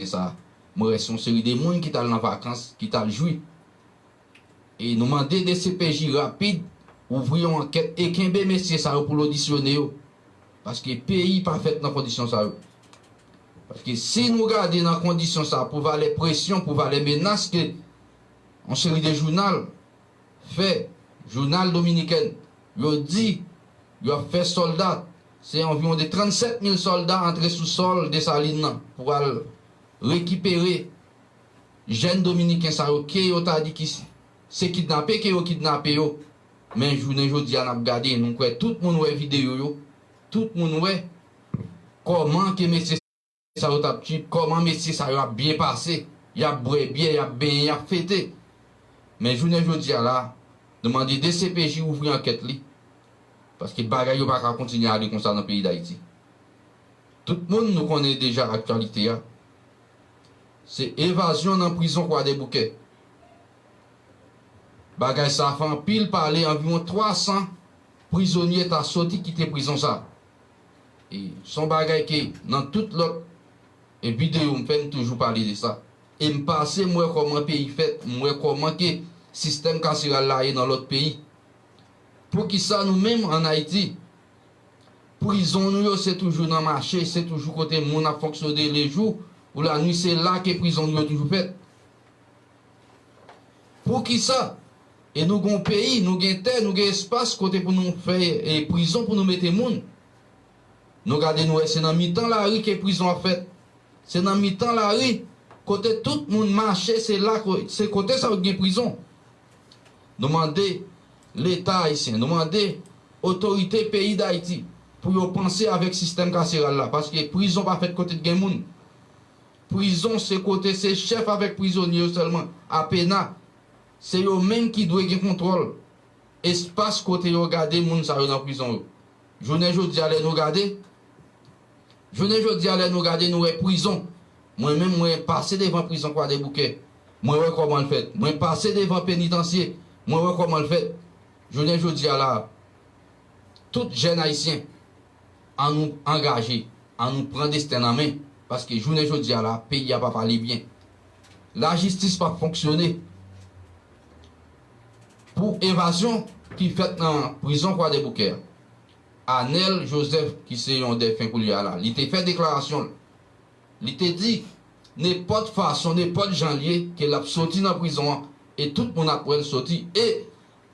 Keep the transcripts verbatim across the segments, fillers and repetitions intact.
sa. Mwen wè se yon seri de moun ki t al nan vakans, ki t al jwi. E nou mande D C P J rapid ouvri yon ankèt e kenbe mesye sa yo pou l odisyone yo. Paske peyi pa fèt nan kondisyon sa yo. Paske si nou gade nan kondisyon sa, pou valè presyon, pou valè menas ke yon seri de jounal fè, jounal dominiken, yo di yo ap fè sòlda, se anviwon de trannsèt mil sòlda antre sou sòl Desalin nan pou al rekipere jèn dominiken sa yo ke yo ta di ki se kidnape ke yo kidnape yo. Men jounen jodi a n ap gade, nou kwè tout moun wè videyo yo, tout moun wè kòman ke mesye sa yo t ap tchip, kòman mesye sa yo ap byen pase, y ap bwè byè, y ap benyen, y ap fete. Men jounen jodi a la, nou mande D C P J ouvri ankèt li, paske bagay yo pa ka kontinye ale konsa nan peyi Dayiti. Tout moun nou konnen deja aktyalite a, se evazyon nan prizon Kwadèboukè. Bagay sa fè anpil pale, anviwon twa san prizonye ta soti kite prizon sa. E se yon bagay ke nan tout lòt, e, videyo m fè, m toujou pale de sa. E m pase, m wè kòman peyi fèt, m wè kòman ke sistèm kaseral la ye nan lòt peyi. Poukisa nou menm ann Ayiti, prizon nou yo se toujou nan mache, se toujou kote moun ap fonksyone lejou ou lannuit, se la ke prizon nou yo toujou fèt? Poukisa? E nou gen yon peyi, nou gen tè, nou gen espas kote pou nou fè, e, prizon pou nou mete moun. Nou gade, nou wè se nan mitan lari ke prizon ap fèt. Se nan mitan lari, kote tout moun mache, se la ko-, se kote sa yo gen prizon. Nou mande Leta ayisyen, nou mande otorite peyi Dayiti pou yo panse avèk sistèm kaseral la, paske prizon pa fèt kote t gen moun. Prizon se kote se chèf avèk prizonye yo sèlman, apena. Se yo menm ki dwe gen kontwòl espas kote yo gade moun sa yo nan prizon yo. Jounen jodi a, lè nou gade, jounen jodi a, lè nou gade, nou wè prizon. Mwen menm, mwen pase devan prizon Kwadèboukè. Mwen wè kòman l fèt. Mwen pase devan penitansye. Mwen wè kòman l fèt. Jounen jodi a la, tout jèn ayisyen, ann nou angaje, ann nou pran desten nan men, paske jounen jodi a la, peyi a p ap ale byen. Lajistis p ap fonksyone. Pou evazyon ki fèt nan prizon Kwadèboukè a, Anèl Jozèf, ki se yon dèfen koulye a la, li te fè deklarasyon l. Li te di, nenpòt fason, nenpòt jan l ye, ke l ap soti nan prizon an, e tout moun ap wè l soti. E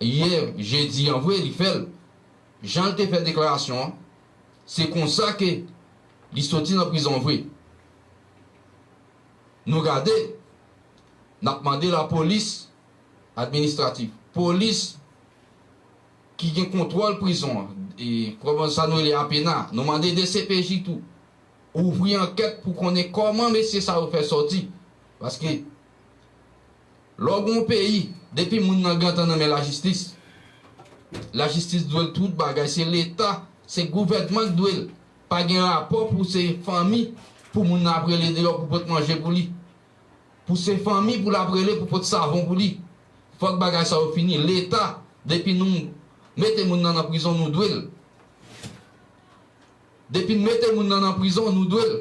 yè, jedi an vre, li fè l. Jan l te fè deklarasyon an, se konsa ke li soti nan prizon vre. Nou gade, n ap mande lapolis administratif, polis ki gen kontwòl prizon an, e, kòman sa nou rele apena, nou mande D C P J tou, ouvri ankèt pou konnen kòman mesye sa yo fè sòti. Paske, lè w gen yon peyi, depi moun nan gentan nan men lajistis, lajistis dwe l tout bagay, se Leta, se gouvènman k dwe l. Pa gen rapò pou se fanmi, pou moun nan ap rele deyò pou pot manje pou li. Pou se fanmi pou l ap rele pou pot savon pou li. Fòk bagay sa yo fini. Leta, depi nou mete moun nan nan prizon, nou dwe l. Depi n mete moun nan nan prizon, nou dwe l.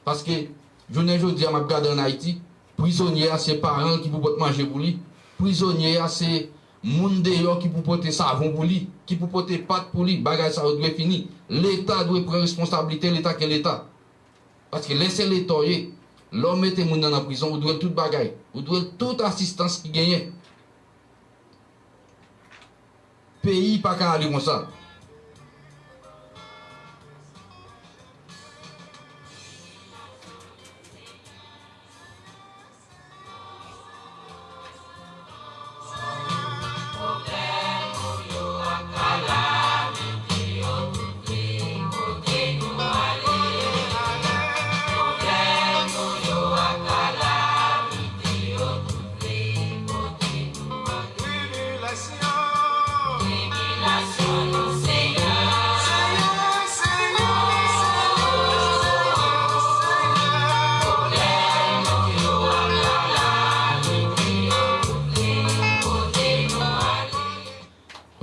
Paske, jounen jodi a, m ap gade ann Ayiti, prizonye a se paran l ki pou pot manje pou li. Prizonye a se moun deyò ki pou pote savon pou li, ki pou pote pat pou li. Bagay sa yo dwe fini. Leta dwe pran responsablite, Leta ke Leta. Paske lè se Leta w ye, lè w mete moun nan nan prizon, ou dwe l tout bagay. Ou dwe l tout asistans ki genyen. Peyi pa ka ale konsa.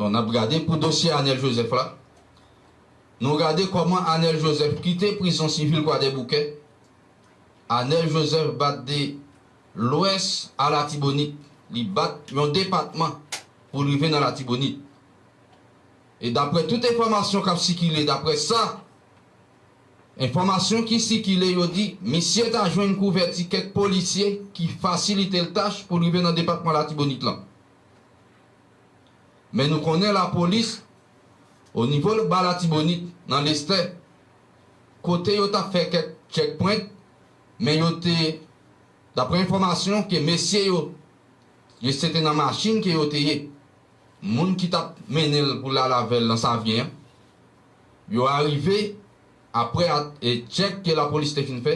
Bon, n ap gade pou dosye Anèl Jozèf la. Nou gade kòman Anèl Jozèf kite prizon sivil Kwadèboukè. Anèl Joseph bat de Lwès a Latibonit. Li bat yon depatman pou l rive nan Latibonit. E daprè tout enfòmasyon k ap sikile, daprè sa, enfòmasyon ki sikile, yo di misye ta jwenn kouvèti kèk polisye ki fasilite l tach pou l rive nan depatman Latibonit lan. Men nou konnen lapolis, o nivo ba Latibonit, nan Lestè, kote yo t ap fè kèk checkpoint, men yo te, daprè enfòmasyon ke mesye yo, yo se te nan machin ke yo te ye. Moun ki t ap mennen l pou l al avè l nan Savyen an, yo arive, apre a- e tchèk ke lapolis te fin fè,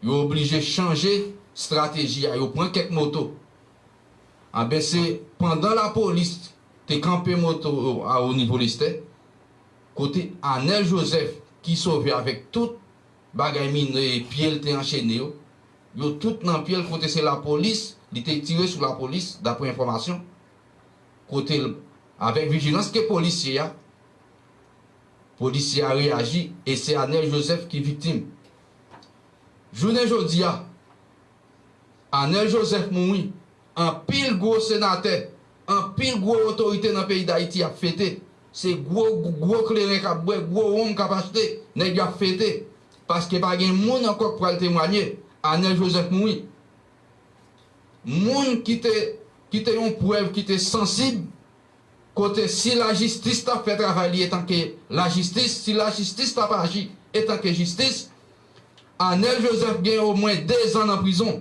yo oblije chanje estrateji a, yo pran kèk moto. Anben, se pandan lapolis te kanpe moto a o nivo Lestè, kote Anèl Joseph, ki sove avèk tout bagay mine, pye l te anchene yo, yo tout nan pye l, kote se lapolis, li te tire sou lapolis, daprè enfòmasyon, kote l, avèk vijilans ke polisye a, polisye a reyaji e se Anèl Joseph ki viktim. Jounen jodi a, Anèl Joseph mouri, anpil gwo senatè, anpil gwo otorite nan peyi Dayiti ap fete. Se gwo, gwo kleren k ap bwè, gwo wonm k ap achte, nèg yo ap fete. Paske pa gen moun ankò k pral temwanye, Anèl Joseph mouri. Moun ki te, ki te yon prèv ki te sansib, kote si lajistis t ap fè travay li etanke lajistis, si lajistis t ap aji etanke jistis, Anèl Joseph gen omwen dezan nan prizon.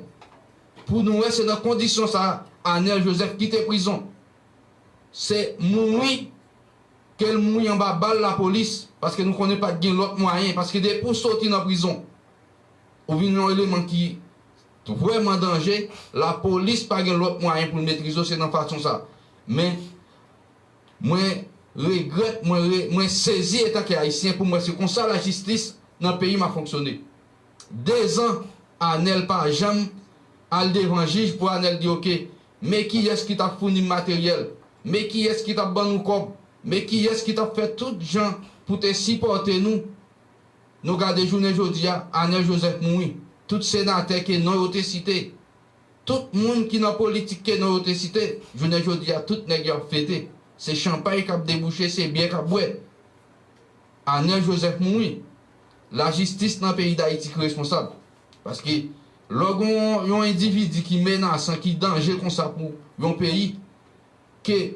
Pou nou wè, se nan kondisyon sa a, Anèl Joseph kite prizon. Se mouri ke l mouri anba bal lapolis, paske nou konnen pa t gen lòt mwayen, paske depi w soti nan prizon, ou vin yon eleman ki vrèman danje, lapolis pa gen lòt mwayen pou l metrize w, se nan fason sa. Men, mwen regrèt, mwen re- mwen sezi etanke Ayisyen pou m wè se konsa lajistis nan peyi m ap fonksyone. Dezan, Anèl pa janm al devan jij pou Anèl di, oke, men kiyès ki t ap founi m materyèl, men kiyès ki t ap ban nou kòb, men kiyès ki t ap fè tout jan pou te sipòte nou. Nou gade jounen jodi a, Anèl Joseph mouri. Tout senatè ke non yo te site, tout moun ki nan politik ke non yo te site, jounen jodi a, tout nèg yo ap fete. Se chanpay k ap debouche, se byè k ap bwè. Anèl Joseph mouri. Lajistis nan peyi Dayiti ki responsab. Paske lè w gen yon, yon endividi ki menasan, ki danje konsa pou yon peyi, ke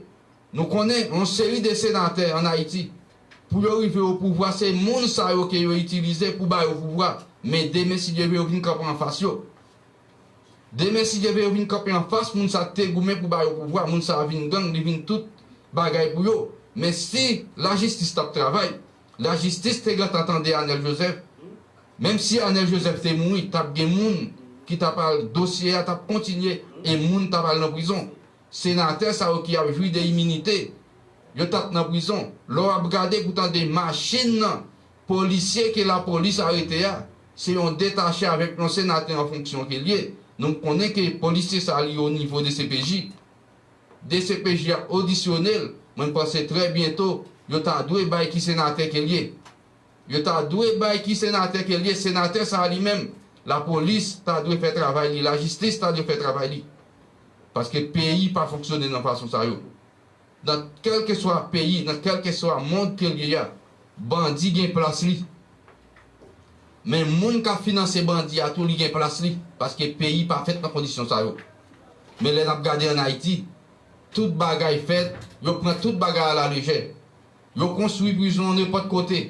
nou konnen yon seri de senatè ann Ayiti, pou yo rive o pouvwa, se moun sa yo ke yo itilize pou ba yo pouvwa. Men demen, si Dye vle, yo vin kanpe anfas yo. Demen, si Dye vle, yo vin kanpe anfas moun sa k te goumen pou ba yo pouvwa. Moun sa a vin gang, li vin tout bagay pou yo. Men si lajistis t ap travay, lajistis te gentan tande Anèl Joseph, menm si Anèl Joseph te mouri, t ap gen moun ki t ap al, dosye a t ap kontinye e moun t ap al nan prizon. Senatè sa yo ki ap jwi de iminite, yo t ap nan prizon. Lè w ap gade pou tande machin nan, polisye ke lapolis arete a, se yon detache avèk yon senatè an fonksyon ke l ye. Nou konnen ke polisye sa li o nivo D C P J. D C P J ap odisyone l, mwen panse trè byento, yo ta dwe bay ki senatè ke l ye. Yo ta dwe bay ki senatè ke l ye, senatè sa a li menm, lapolis ta dwe fè travay li, lajistis ta dwe fè travay li. Paske peyi pa fonksyone nan fason sa yo. Nan kèlkeswa peyi, nan kèlkeswa mond ke l ye a, bandi gen plas li. Men moun k ap finanse bandi a tou, li gen plas li, paske peyi pa fèt nan kondisyon sa yo. Men lè n ap gade ann Ayiti, tout bagay fèt, yo pran tout bagay alalejè. Yo konstwi prizon nenpòt kote.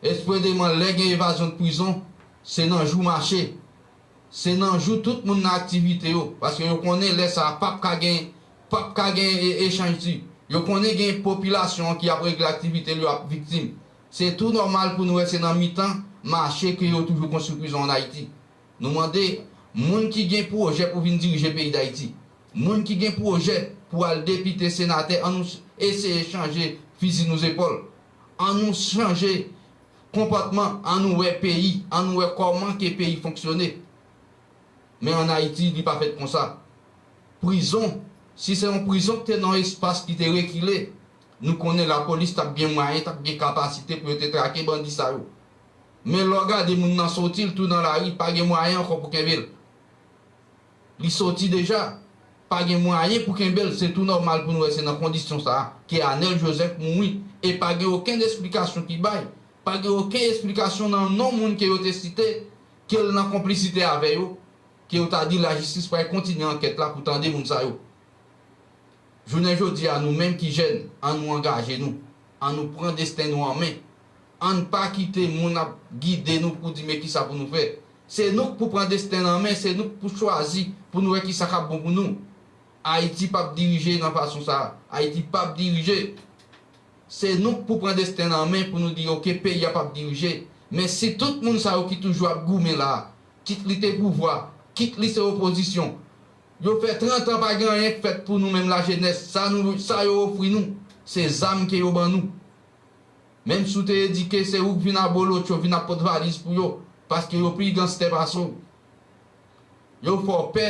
Espredeman, lè gen evazyon de prizon, se nan jou mache. Se nan jou tout moun nan aktivite yo. Paske yo konnen lè sa a p ap ka gen, p ap ka gen e- echanj di. Yo konnen gen popilasyon an ki ap regle aktivite l, yo ap viktim. Se tou nòmal pou nou wè se nan mitan mache ke yo toujou konstwi prizon ann Ayiti. Nou mande moun ki gen pwojè pou vin dirije peyi Dayiti, moun ki gen pwojè pou al depite, senatè, ann nou eseye chanje fizi nou zepòl. Ann nou chanje konpòtman, ann nou wè peyi, ann nou wè kòman ke peyi fonksyone. Men ann Ayiti, li pa fèt konsa. Prizon, si se yon prizon ki te nan yon espas ki te rekile, nou konnen lapolis t ap gen mwayen, t ap gen kapasite pou yo te trake bandi sa yo. Men lè w gade moun nan soti, l tou nan lari, pa gen mwayen ankò pou kenbe l. Li soti deja. Pa gen mwayen pou kenbe l. Se tou nòmal pou nou wè se nan kondisyon sa a ke Anèl Joseph mouri. E pa gen okenn esplikasyon ki bay. Pa gen okenn esplikasyon nan non moun ke yo te site, ke l nan konplisite avè yo, ke yo ta di lajistis pral kontinye ankèt la pou tande moun sa yo. Jounen jodi a, nou menm ki jèn, ann nou angaje nou. Ann nou pran desten nou an men. Ann pa kite moun ap gide nou pou di men kisa pou nou fè. Se nou k pou pran desten n an men, se nou k pou chwazi pou nou wè kisa k ap bon pou nou. Ayiti p ap dirije nan fason sa a. Ayiti p ap dirije. Se nou k pou pran desten n an men pou nou di, oke, peyi a p ap dirije. Men si tout moun sa yo ki toujou ap goumen la a, kit li te pouvwa, kit li se opozisyon, yo fè trant an pa gen anyen k fèt pou nou menm lajenès. Sa nou, sa yo ofri nou, se zam ke yo ban nou. Menm si w te edike, se ou k vin abolotcho, vin ap pot valiz pou yo, paske yo pi ganstè pase w. Yo fè w pè,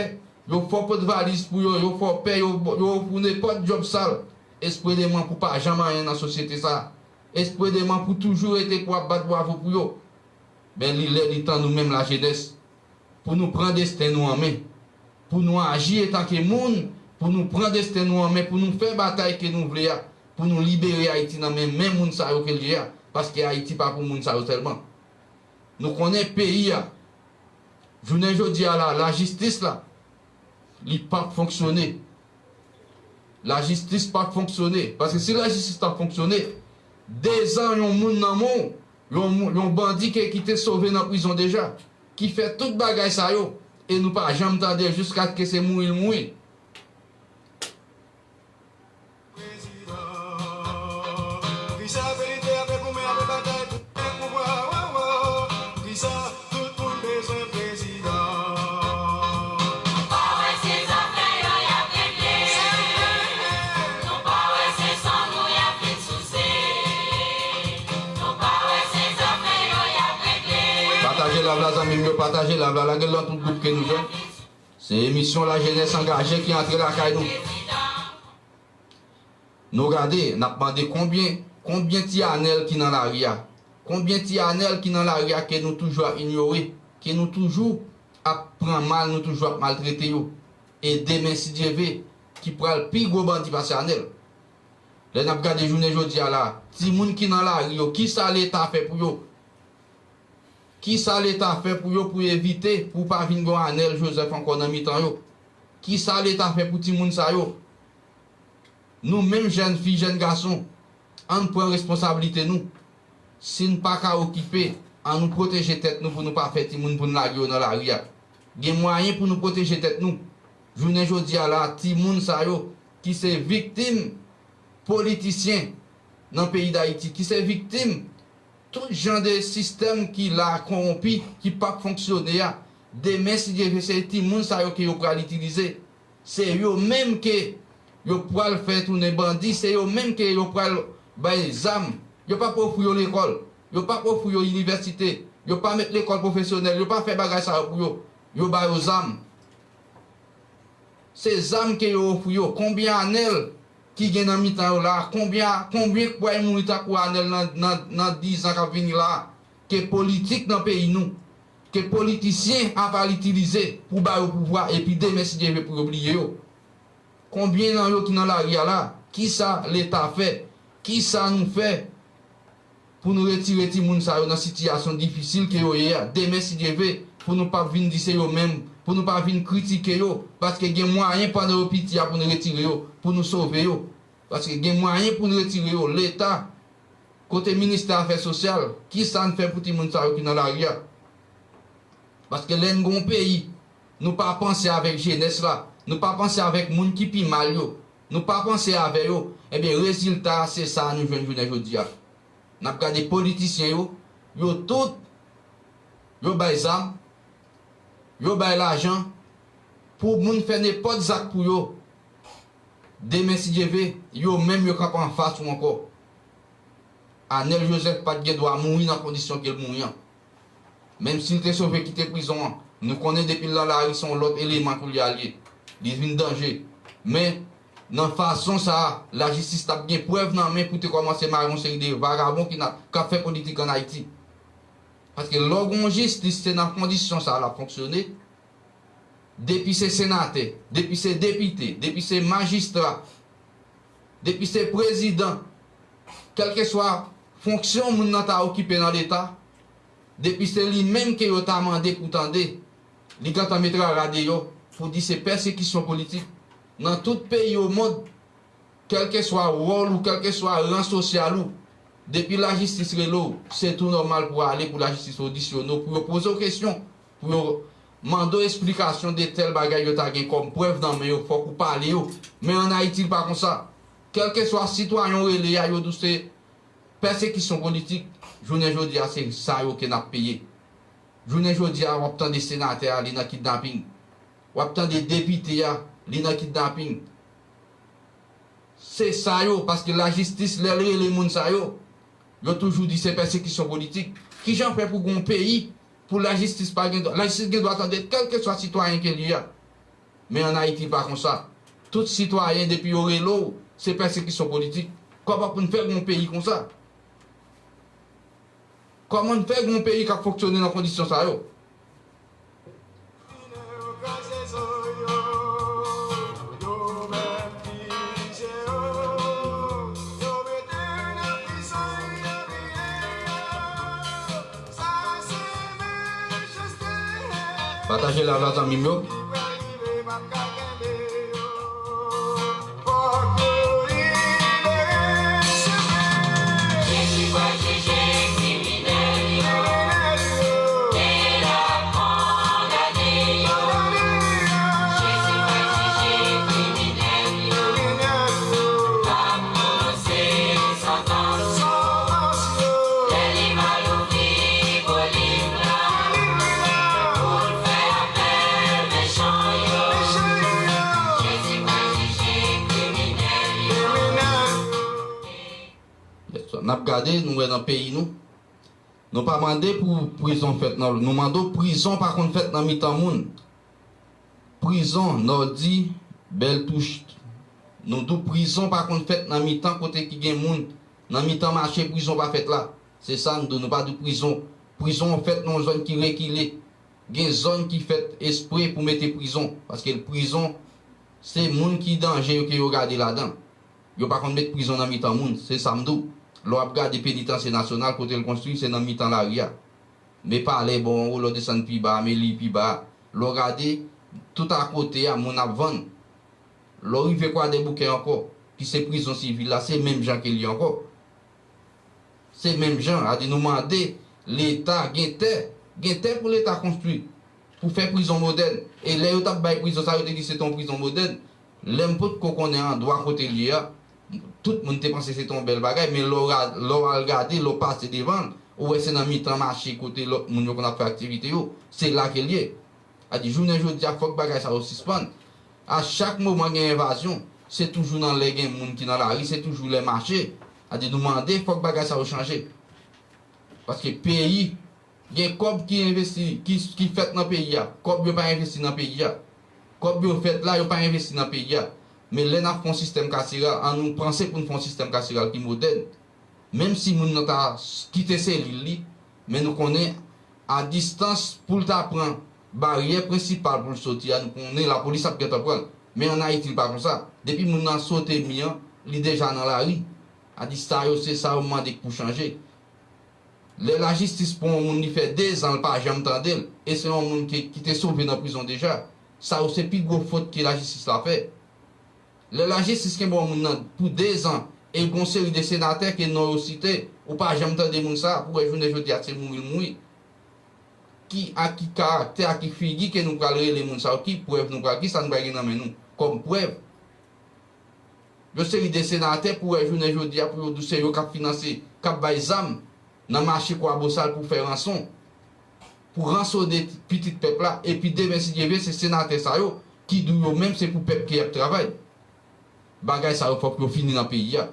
yo fè w pot valiz pou yo, yo fè w pè, yo, yo ofri w nenpòt djòb sal, espre demen pou pa janm anyen nan sosyete sa a, espre demen pou toujou rete pou ap bat bwavo pou yo. Men li lè li tan nou menm lajenès, pou nou pran desten nou an men, pou nou aji etanke moun, pou nou pran desten nou an men, pou nou fè batay ke nou vle a, pou nou libere Ayiti nan men, men moun sa yo ke l ye a, paske Ayiti pa pou moun sa yo sèlman. Nou konnen peyi a, jounen jodi a la, lajistis la, li p ap fonksyone. Lajistis p ap fonksyone. Paske si lajistis t ap fonksyone, dezan yon moun nan men w, yon, moun- yon bandi ke, ki te sove nan prizon deja, ki fè tout bagay sa yo, e nou pa janm tande l jiskaske se mouri l mouri. Prezidan. Kisa verite ap goumen, ap batay pou pouvwa, wo, wo. Kisa tout moun bezwen prezidan. Nou pa wè se zafè yo y ap regle. Nou pa wè se san nou y ap vin souse. Nou pa wè se zafè yo y ap regle. Pataje live la, zanmi m yo, pataje live la, lage l nan tout gwoup ke nou jwenn. Se emisyon Lajenès Angaje ki antre lakay nou. Nou gade, n ap mande konbyen, konbyen ti Anèl ki nan lari a? Konbyen ti Anèl ki nan lari a ke nou toujou ap inyore, ke nou toujou ap pran mal, nou toujou ap maltrete yo? E demen, si Dye ve, ki pral pi gwo bandi pase Anèl? Lè n ap gade jounen jodi a la, timoun ki nan lari yo, kisa Leta fè pou yo? Kisa Leta fè pou yo, pou evite, pou pa vin gen Anèl Joseph ankò nan mitan yo? Kisa Leta fè pou timoun sa yo? Nou menm jèn fi, jèn gason, ann pran responsablite nou. Si n pa ka okipe, ann nou pwoteje tèt nou pou nou pa fè timoun pou n lage yo nan lari a. Gen mwayen pou nou pwoteje tèt nou. Jounen jodi a la, timoun sa yo ki se viktim politisyen nan peyi Dayiti, ki se viktim tout jan de sistèm ki la, kowonpi, ki p ap fonksyone a, demen, si Dye ve, se timoun sa yo ke yo pral itilize. Se yo menm ke yo pral fè tounen bandi, se yo menm ke yo pral bay zam. Yo p ap ofri yo lekòl, yo p ap ofri yo inivèsite, yo pa met lekòl pwofesyonèl, yo pa fè bagay sa yo pou yo, yo ba yo zam. Se zam ke yo ofri yo. Konbyen Anèl ki gen nan mitan yo la? Konbyen, konbyen k pral mouri tankou Anèl nan, nan, nan diz an k ap vini la? Ke politik nan peyi nou, ke politisyen ap al itilize pou ba yo pouvwa, epi demen, si Dye ve, pou yo bliye yo. Konbyen nan yo ki nan lari a la? Kisa Leta fè? Kisa nou fè pou nou retire timoun sa yo nan sitiyasyon difisil ke yo ye a? Demen, si Dye ve, pou nou pa vin di se yo menm, pou nou pa vin kritike yo, paske gen mwayen pandan yo piti a pou nou retire yo, pou nou sove yo. Paske gen mwayen pou nou retire yo. Leta, kote ministè afè sosyal, kisa n fè pou timoun sa yo ki nan lari a? Paske lè n gen yon peyi, nou pa panse avèk jenès la, nou pa panse avèk moun ki pi mal yo, nou pa panse avè yo, ebyen, rezilta a, se sa a nou jwenn jounen jodi a. N ap gade politisyen yo, yo tout, yo bay zam, yo bay lajan, pou moun fè nenpòt zak pou yo. Demen, si Dye ve, yo menm yo kanpe anfas ou ankò. Anèl Joseph pa t gen dwa mouri nan kondisyon ke l mouri an. Menm si l te sove kite prizon an, nou konnen depi l nan lari se yon lòt eleman koulye a l ye. Li vin danje. Men, nan fason sa a, lajistis t ap gen prèv nan men pou te kòmanse mare yon seri de vagabon ki n ap, k ap fè politik ann Ayiti. Paske lè w gen yon jistis, se nan kondisyon sa a l ap fonksyone. Depi se senatè, depi se depite, depi se majistra, depi se prezidan, kèlkeswa fonksyon moun nan ta okipe nan Leta, depi se li menm ke yo ta mande pou tande, li gentan met rara deyò pou di se pèsekisyon politik. Nan tout peyi omonn, kèlkeswa wòl ou, kèlkeswa ran sosyal ou, depi lajistis rele w, se tou nòmal pou w ale pou lajistis odisyone w, pou yo poze w kesyon, pou yo mande w esplikasyon de tèl bagay yo ta gen kòm prèv nan men yo, fòk ou pale yo. Men ann Ayiti, l pa konsa. Kèlkeswa sitwayen w rele a, yo di w se pèsekisyon politik. Jounen jodi a, se sa yo ke n ap peye. Jounen jodi a, w ap tande senatè a, li nan kidnaping. W ap tande depite a, li nan kidnaping. Se sa yo, paske lajistis, lè l rele moun sa yo, yo toujou di se pèsekisyon politik. Kijan fè pou gen yon peyi, pou lajistis pa gen dwa, lajistis gen dwa tande kèlkeswa sitwayen ke li ye a. Men ann Ayiti, l pa konsa. Tout sitwayen, depi yo rele w, se pèsekisyon politik. Kòman pou n fè gen yon peyi konsa? Kòman n fè gen yon peyi k ap fonksyone nan kondisyon sa yo? Pataje live la, zanmi m yo. N ap gade, nou wè nan peyi nou. Nou pa mande pou prizon fèt nan, nou mande w prizon pa konn fèt nan mitan moun. Prizon, Nòdi, Bèl Touch. Nou di w prizon pa konn fèt nan mitan kote ki gen moun. Nan mitan mache, prizon pa fèt la. Se sa n di w, nou pa di w prizon. Prizon fèt nan yon zòn ki rekile. Gen zòn ki fèt espre pou mete prizon. Paske prizon, se moun ki danje yo ke yo gade ladan. Yo pa konn met prizon nan mitan moun, se sa m di w. Lè w ap gade Penitansye Nasyonal, kote l konstwi, se nan mitan lari a. Men Palè bò anwo, lè w desann pi ba a, men li pi ba a. Lè w gade, tout akote a, moun ap vann. Lè w rive Kwadèboukè ankò, ki se prizon sivil la, se menm jan ke l ye ankò. Se menm jan, sa di nou mande Leta gen tè, gen tè pou Leta konstwi, pou fè prizon modèn. E lè yo t ap bay prizon sa, yo te di se te yon prizon modèn. Lè m potko konnen andwa kote l ye a, tout moun te panse se te yon bèl bagay, men lè w ra-, lè w al gade, lè w pase devan l, ou wè se nan mitan mache kote lòt moun yo konn ap fè aktivite yo, se la ke l ye. Sa di jounen jodi a, fòk bagay sa yo sispann. A chak moman gen envazyon, se toujou nan lè gen moun ki nan lari, se toujou lè mache. Sa di nou mande, fòk bagay sa yo chanje. Paske peyi, gen kòb ki envesti, ki, ki fèt nan peyi a. Kòb yo pa envesti nan peyi a. Kòb yo fèt la, yo pa envesti nan peyi a. Men lè n ap fè yon sistèm kaseral, an nou panse pou n fè yon sistèm kaseral ki modèn. Menm si moun nan ta s-, kite selil li, men nou konnen a distans pou l ta pran baryè prensipal pou l soti a, nou konnen lapolis ap gentan pran l. Men ann Ayiti, l pa konsa. Depi moun nan sote mi an, li deja nan lari. Sa di sa yo, se sa yo mande pou chanje. Lè lajistis pran yon moun, li fè dezan, l pa janm tande l, e se yon moun ki, ki te sove nan prizon deja, sa yo se pi gwo fot ke lajistis la fè. Lè lajistis kenbe yon moun nan pou dezan, e gon seri de senatè ke non yo site, ou pa janm tande moun sa a, pou wè jounen jodi a se mouri l mouri. Ki, ak ki karaktè, ak ki figi ke nou pral rele moun sa yo, ki prèv nou pral, kisa nou pral gen nan men nou kòm prèv? Yon seri de senatè pou wè jounen jodi a pou yo di se yo k ap finanse, k ap bay zam nan mache Kwabosal pou fè ranson, pou ransone pitit pèp la, epi demen si Dye vle se senatè sa yo ki di yo menm se pou pèp ke y ap travay. Bagay sa yo fòk yo fini nan peyi a.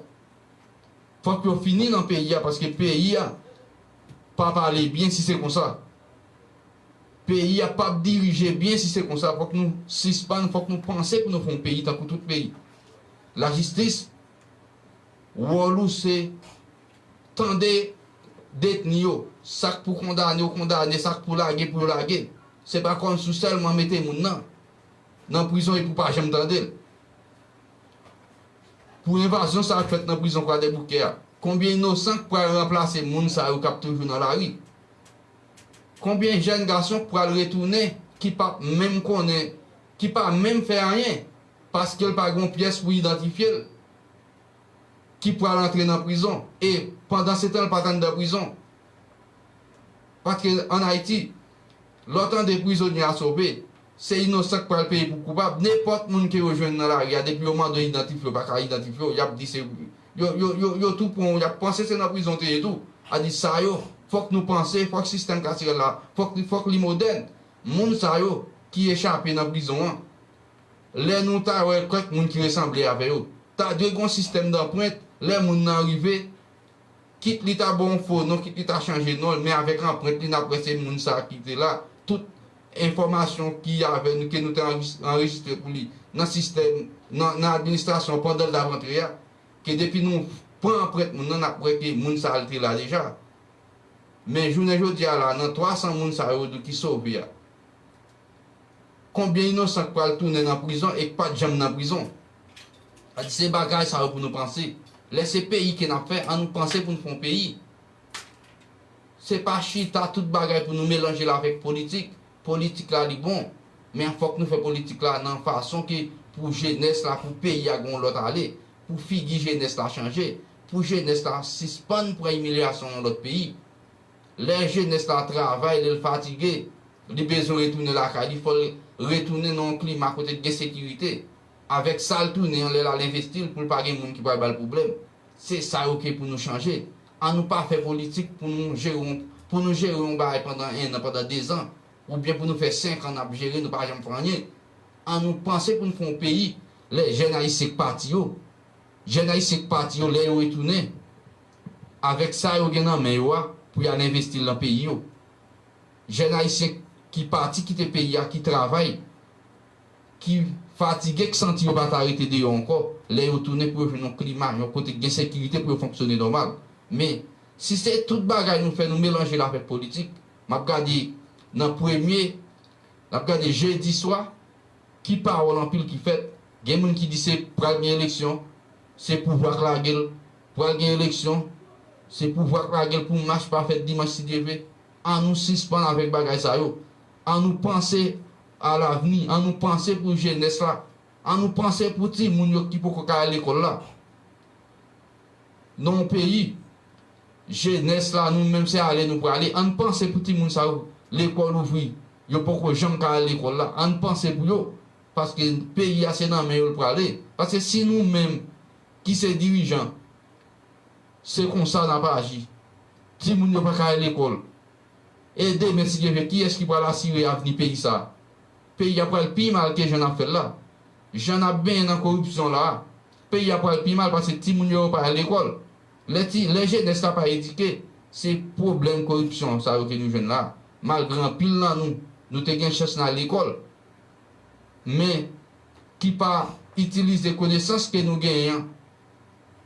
Fòk yo fini nan peyi a paske peyi a p ap ale byen si se konsa. Peyi a p ap dirije byen si se konsa. Fòk nou sispann, fòk nou panse pou nou fè yon peyi tankou tout peyi. Lajistis, wòl ou se tande detni yo, sa k pou kondane yo kondane, sa k pou lage pou yo lage. Se pa kòmsi w sèlman mete moun nan nan prizon epi w pa janm tande l. Pou envazyon sa k fèt nan prizon Kwadèboukè a, konbyen inosan k pral ranplase moun sa yo k ap toujou nan lari? Konbyen jèn gason k pral retounen ki p ap menm konnen, ki pa menm fè anyen, paske l pa gen yon pyès pou idantifye l, ki pral antre nan prizon? E pandansetan, l pa t anndan prizon. Paske ann Ayiti, lè w tande prizonye a sove, se inosan k pral peye pou koupab. Nenpòt moun ke yo jwenn nan lari a, depi yo mande yo idantifye w, yo pa ka idantifye w, y ap di se, yo, yo, yo, yo tou pran w, y ap panse se nan prizon w te ye tou. A di sa yo, fòk nou panse, fòk sistèm katirèl la, fòk li, fòk li modèn. Moun sa yo ki echape nan prizon an, lè nou ta wè kèk moun ki resanble avè yo, ta dwe gen yon sistèm danprent, lè moun nan rive, kit li ta ba w yon fo non, kit li ta chanje non l, men avèk anprent li, n ap wè se moun sa a ki te la. Tout enfòmasyon ki avè nou, ke nou te anrejis-, anrejistre pou li nan sistèm, nan, nan administrasyon pandan l t ap antre a, ke depi nou pran anprent moun nan, n ap wè ke moun sa a l te la deja. Men jounen jodi a la, nan twa san moun sa yo ki sove a, konbyen inosan k pral tounen nan prizon e k pa t janm nan prizon? Sa di se bagay sa yo pou nou panse. Lè se peyi ke n ap fè, ann nou panse pou n fè yon peyi. Se pa chita tout bagay pou nou melanje l avèk politik. Politik la li bon, men fòk nou fè politik la nan fason ke pou jenès la, pou peyi a gen yon lòt ale, pou figi jenès la chanje, pou jenès la sispann pran imilyasyon yon lòt peyi. Lè jenès la travay, lè l fatige, li bezwen retounen lakay li, fò l retounen nan yon klima kote l gen sekirite. Avèk sa l tounen an, lè l al envesti l, pou l pa gen moun ki pral ba l pwoblèm. Se sa yo ke pou nou chanje. Ann nou pa fè politik pou nou jere yon, pou nou jere yon bagay pandan en an, pandan dezan, oubyen pou nou fè senk an n ap jere, nou pa janm fè anyen. Ann nou panse pou n fè yon peyi, lè jèn ayisyen k pati yo, jèn ayisyen k pati yo, lè yo retounen, avèk sa yo gen nan men yo a, pou y al envesti l nan peyi yo. Jèn ayisyen ki pati kite peyi a, ki travay, ki fatige, k santi yo pa ta rete deyò ankò, lè yo tounen pou yo jwenn yon klima, yon kote k gen sekirite pou yo fonksyone nòmal. Men, si se tout bagay nou fè, nou melanje l avèk politik, m ap gade nan premye, n ap gade jedi swa, ki pawòl anpil ki fèt. Gen moun ki di se pral gen eleksyon, se pouvwa k lage l, pral gen eleksyon, se pouvwa k lage l pou mach pa fèt dimanch si Dye vle. Ann nou sispann avèk bagay sa yo. Ann nou panse a lavni, ann nou panse pou jenès la, ann nou panse pou timoun yo ki poko ka al lekòl la. Nan yon peyi, jenès la, nou menm se ale nou prale. Ann panse pou timoun sa yo, lekòl ouvri, yo poko janm ka al lekòl la. Ann panse pou yo, paske peyi a se nan men yo l prale. Paske si nou menm ki se dirijan, se konsa n ap aji, timoun yo pa ka al lekòl. E demen, si Dye vle, kiyès ki pral asire avni peyi sa a? Peyi a pral pi mal ke jan n ap fè l la. Jan n ap benyen nan koripsyon la a, peyi a pral pi mal paske timoun yo pa al lekòl. Lè ti, lè jenès la pa edike, se pwoblèm koripsyon sa yo ke nou jwenn la a. Malgre anpil nan nou, nou te gen chans n al lekòl, men ki pa itilize konesans ke nou genyen an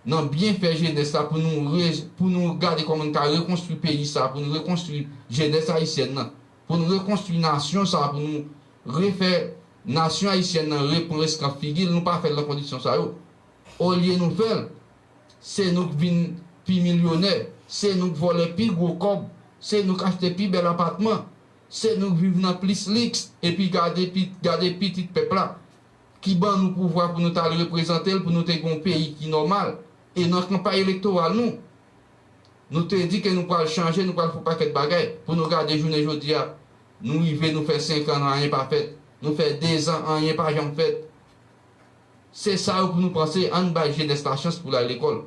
nan byen fè jenès la, pou nou re-, pou nou gade kòman n ka rekonstwi peyi sa, pou nou rekonstwi jenès ayisyèn nan, pou nou rekonstwi nasyon sa, pou nou refè nasyon ayisyèn nan repran reskan figi l, nou pa fè l nan kondisyon sa yo. Olye nou fè l, se nou k vin pi milyonè, se nou k vòlè pi gwo kòb, se nou k achte pi bèl apatman, se nou k viv nan plis liks, epi gade pi-, gade pitit pèp la ki ban nou pouvwa pou nou t al reprezante l, pou nou te gen yon peyi ki nòmal. E nan kanpay elektoral nou, nou te di ke nou pral chanje, nou pral fè yon pakèt bagay. Pou nou gade jounen jodi a, nou rive, nou fè senk an, anyen pa fèt. Nou fè dezan, anyen pa janm fèt. Se sa yo pou nou panse, ann bay jenès la chans pou l al lekòl.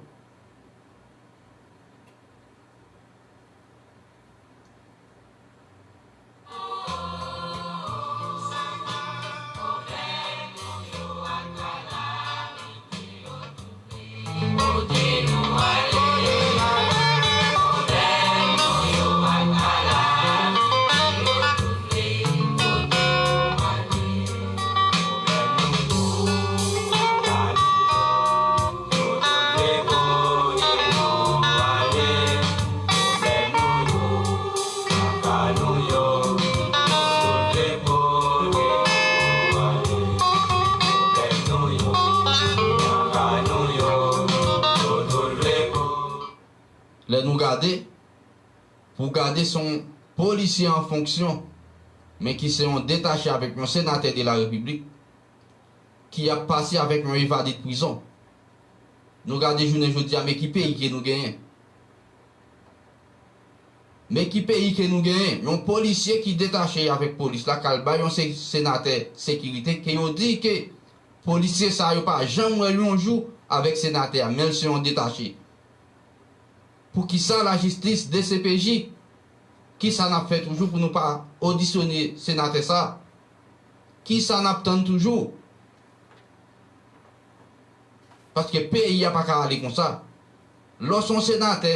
Lè nou gade, pou gade se yon polisye an fonksyon, men ki se yon detache avèk yon senatè de la repiblik, ki ap pase avèk yon evade de prizon. Nou gade jounen jodi a, men ki peyi ke nou genyen. Men ki peyi ke nou genyen, yon polisye ki detache avèk polis la, k al bay yon se- senatè sekirite, ke yo di ke polisye sa yo pa janm wè l yon jou avèk senatè a, men l se yon detache. Poukisa lajistis, D C P J, kisa n ap fè toujou pou nou pa odisyone senatè sa? Kisa n ap tann toujou? Paske peyi a pa ka ale konsa. Lè w se yon senatè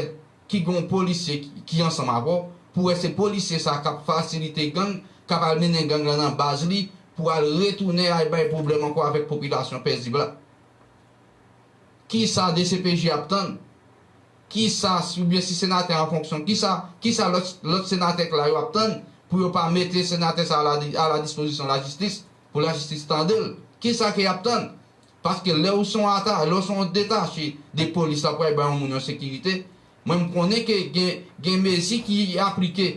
ki gen yon polisye ki, ki ansanm avè w, pou wè se polisye sa k ap fasilite gang, k ap al mennen gang lan nan baz li, pou al retounen al bay pwoblèm ankò avèk popilasyon pezib la. Kisa D C P J ap tann? Kisa, oubyen si senatè an fonksyon, kisa, kisa lòt, lòt senatè k la yo ap tann pou yo pa mete senatè sa a la, a la dispozisyon lajistis, pou lajistis tande l? Kisa ke y ap tann? Paske lè ou se yon ata, lè ou se yon detache de polis la pou al bay yon moun yon sekirite, mwen m konnen ke gen, gen mezi ki aplike,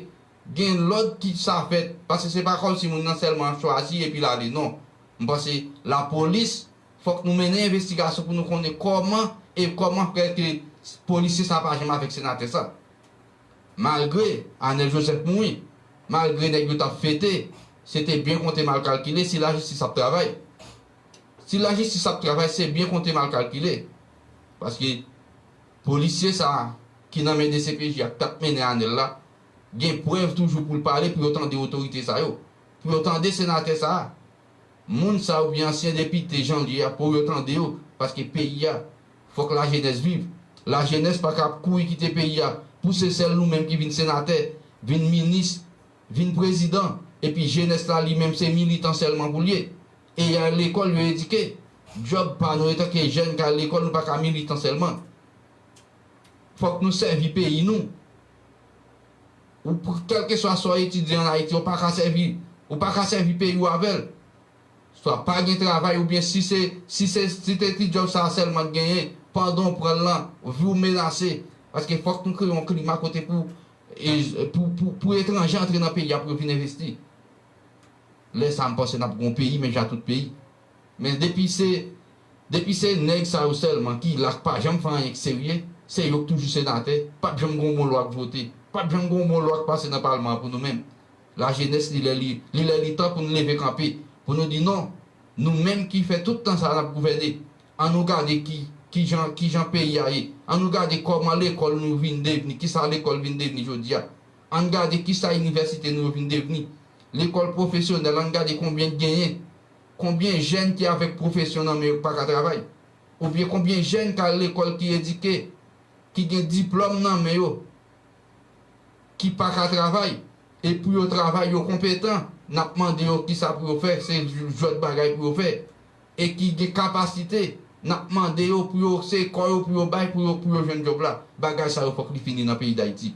gen lòd ki sa fèt, paske se pa kòmsi moun nan sèlman chwazi epi l ale, non. M panse lapolis, fòk nou mennen envestigasyon pou nou konnen kòman e kòman fè ke polisye sa pa janm avèk senatè sa. Malgre Anèl Joseph mouri, malgre nèg yo t ap fete, se te byen konte mal kalkile si lajistis ap travay. Si lajistis ap travay, se byen konte mal kalkile. Paske polisye sa a ki nan men D C P J a k t ap mennen Anèl la, gen prèv toujou pou l pale pou yo tande otorite sa yo. Pou yo tande senatè sa a. Moun sa oubyen ansyen depite jan l ye a, pou yo tande yo, paske peyi a, fòk lajenès viv. Lajenès pa ka ap kouri kite peyi a, pou se sèl nou menm ki vin senatè, vin minis, vin prezidan, epi jenès la li menm se militan sèlman pou l ye. E y al lekòl, yo edike. Djòb pa nou, etanke jèn k al lekòl, nou pa ka militan sèlman. Fòk nou sèvi peyi nou. Ou, kèlkeswa sa w etidye ann Ayiti, ou pa ka sèvi, ou pa ka sèvi peyi w avè l. Swa pa gen travay, oubyen si se, si se, si te ti djòb sa a sèlman k genyen, pandan w pran l lan, vi w menase. Paske fòk nou kreye yon klima kote pou, e, pou, pou, pou etranje antre nan peyi a pou yo vin envesti. Lè sa a, m panse n ap gen yon peyi, menm jan tout peyi. Men depi se, depi se nèg sa yo sèlman ki la, k pa janm fè anyen k serye, se yo k toujou senatè, p ap janm gen yon bon lwa k vote, p ap janm gen yon bon lwa k pase nan palman an pou nou menm. Lajenès, li lè li, li lè li tan pou nou leve kanpe, pou nou di non, nou menm ki fè tout tan sa a n ap gouvène, ann nou gade ki, ki jan, ki jan peyi a ye, ann nou gade kòman lekòl nou vin devni, kisa lekòl vin devni jodi a. Ann gade kisa inivèsite nou yo vin devni. Lekòl pwofesyonèl, ann gade konbyen k genyen. Konbyen jèn ki avèk pwofesyon nan men yo k pa ka travay? Oubyen konbyen jèn k al lekòl, ki edike, ki gen diplòm nan men yo, ki pa ka travay? E pou yo travay, yo konpetan, n ap mande yo kisa pou yo fè, se jwèt bagay pou yo fè. E ki gen kapasite, n ap mande yo pou yo, se kò yo pou yo bay, pou yo, pou yo jwenn djòb la. Bagay sa yo fòk li fini nan peyi Dayiti.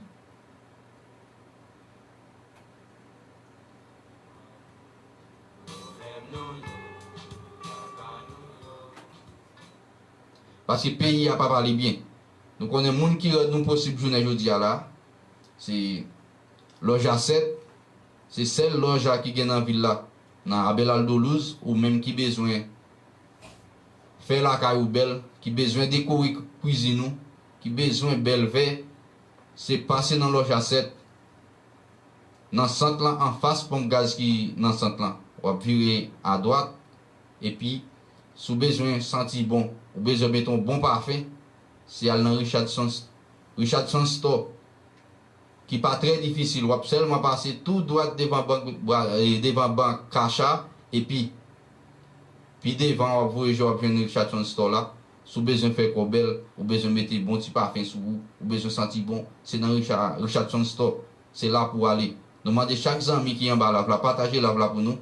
Paske peyi a pa pale byen. Nou konnen moun ki rann nou posib jounen jodi a la, se Lòj a sèt, se sèl lòj a ki gen nan vil la, nan Abel Aldo Luz, ou menm ki bezwen fè lakay ou bèl, ki bezwen dekore kwizin ou, ki bezwen bèl vè, se pase nan Lòj a sèt, nan sant lan, anfas ponp gaz ki nan sant lan. W ap vire adwat, epi si w bezwen santi bon, ou bezwen mete yon bon pafen, se al nan Richardson, Richardson Store, ki pa trè difisil. W ap sèlman pase tou dwat devan bank, bra- e, devan bank Kacha, epi pi devan w ap voye je w ap jwenn Richardson Store la. Si w bezwen fè kò bèl, ou bezwen mete bon ti pafen sou ou, ou bezwen santi bon, se nan Richard, Richardson Store. Se la pou w ale. Nou mande chak zanmi ki anba live la, pataje live la pou nou.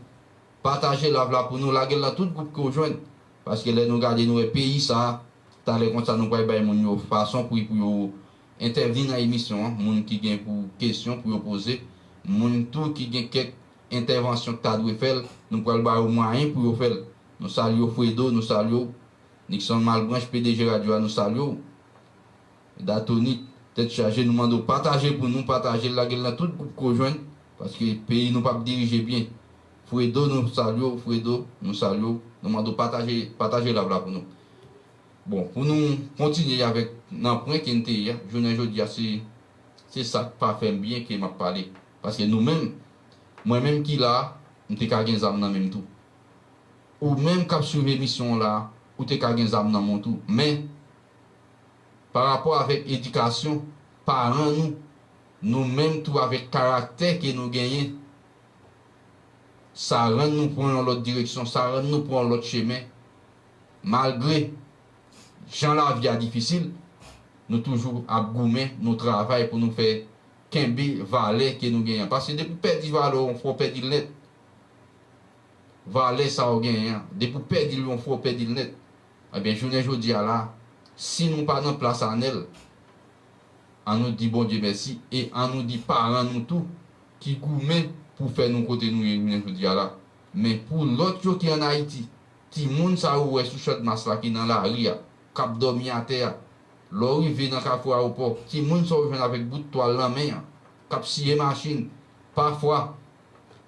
Pataje live la pou nou, lage l nan tout gwoup ke w jwenn. Paske lè nou gade, nou wè peyi sa a, talè konsa nou pral bay moun yo fason pou, pou yo entèvni nan emisyon an. Moun ki gen pou kesyon pou yo poze, moun tou ki gen kèk entèvansyon ki ta dwe fè l, nou pral ba yo mwayen pou yo fè l. Nou salye w, Fredo, nou salye w. Nixon Malbranche, P D G radyo a, nou salye w. Datonik, Tèt chaje, nou mande w pataje pou nou, pataje l, lage l nan tout gwoup ke w jwenn, paske peyi nou p ap dirije byen. Fredo, nou salye w, Fredo, nou salye w, nou mande w pataje, pataje live la pou nou. Bon, pou nou kontinye avèk nan pwen ke n te ye a, jounen jodi a, se, se sa k pa fè m byen ke m ap pale. Paske nou menm, mwen menm ki la a, m te ka gen zam nan men m tou. Ou menm k ap swiv emisyon an la a, ou te ka gen zam nan men w tou. Men, pa rapò avèk edikasyon paran nou, nou menm tou avèk karaktè ke nou genyen, sa rann nou pran yon lòt direksyon, sa rann nou pran yon lòt chemen. Malgre jan lavi a difisil, nou toujou ap goumen, nou travay pou nou fè kenbe valè ke nou genyen. Paske depi w pèdi valè w, yon fwa w pèdi l nèt. Valè sa w genyen an, depi w pèdi l yon fwa, w pèdi l nèt. Ebyen, jounen jodi a la, si nou pa nan plas Anèl, ann nou di Bondye mèsi e ann nou di paran nou tou ki goumen pou fè nou kote nou ye jounen jodi a la. Men pou lòt yo ki ann Ayiti, timoun sa yo w wè sou Channmas la ki nan lari a, k ap dòmi atè a, lè w rive nan kafou ayewopò, timoun sa w jwenn avèk bout twal nan men an, k ap siye machin, pafwa,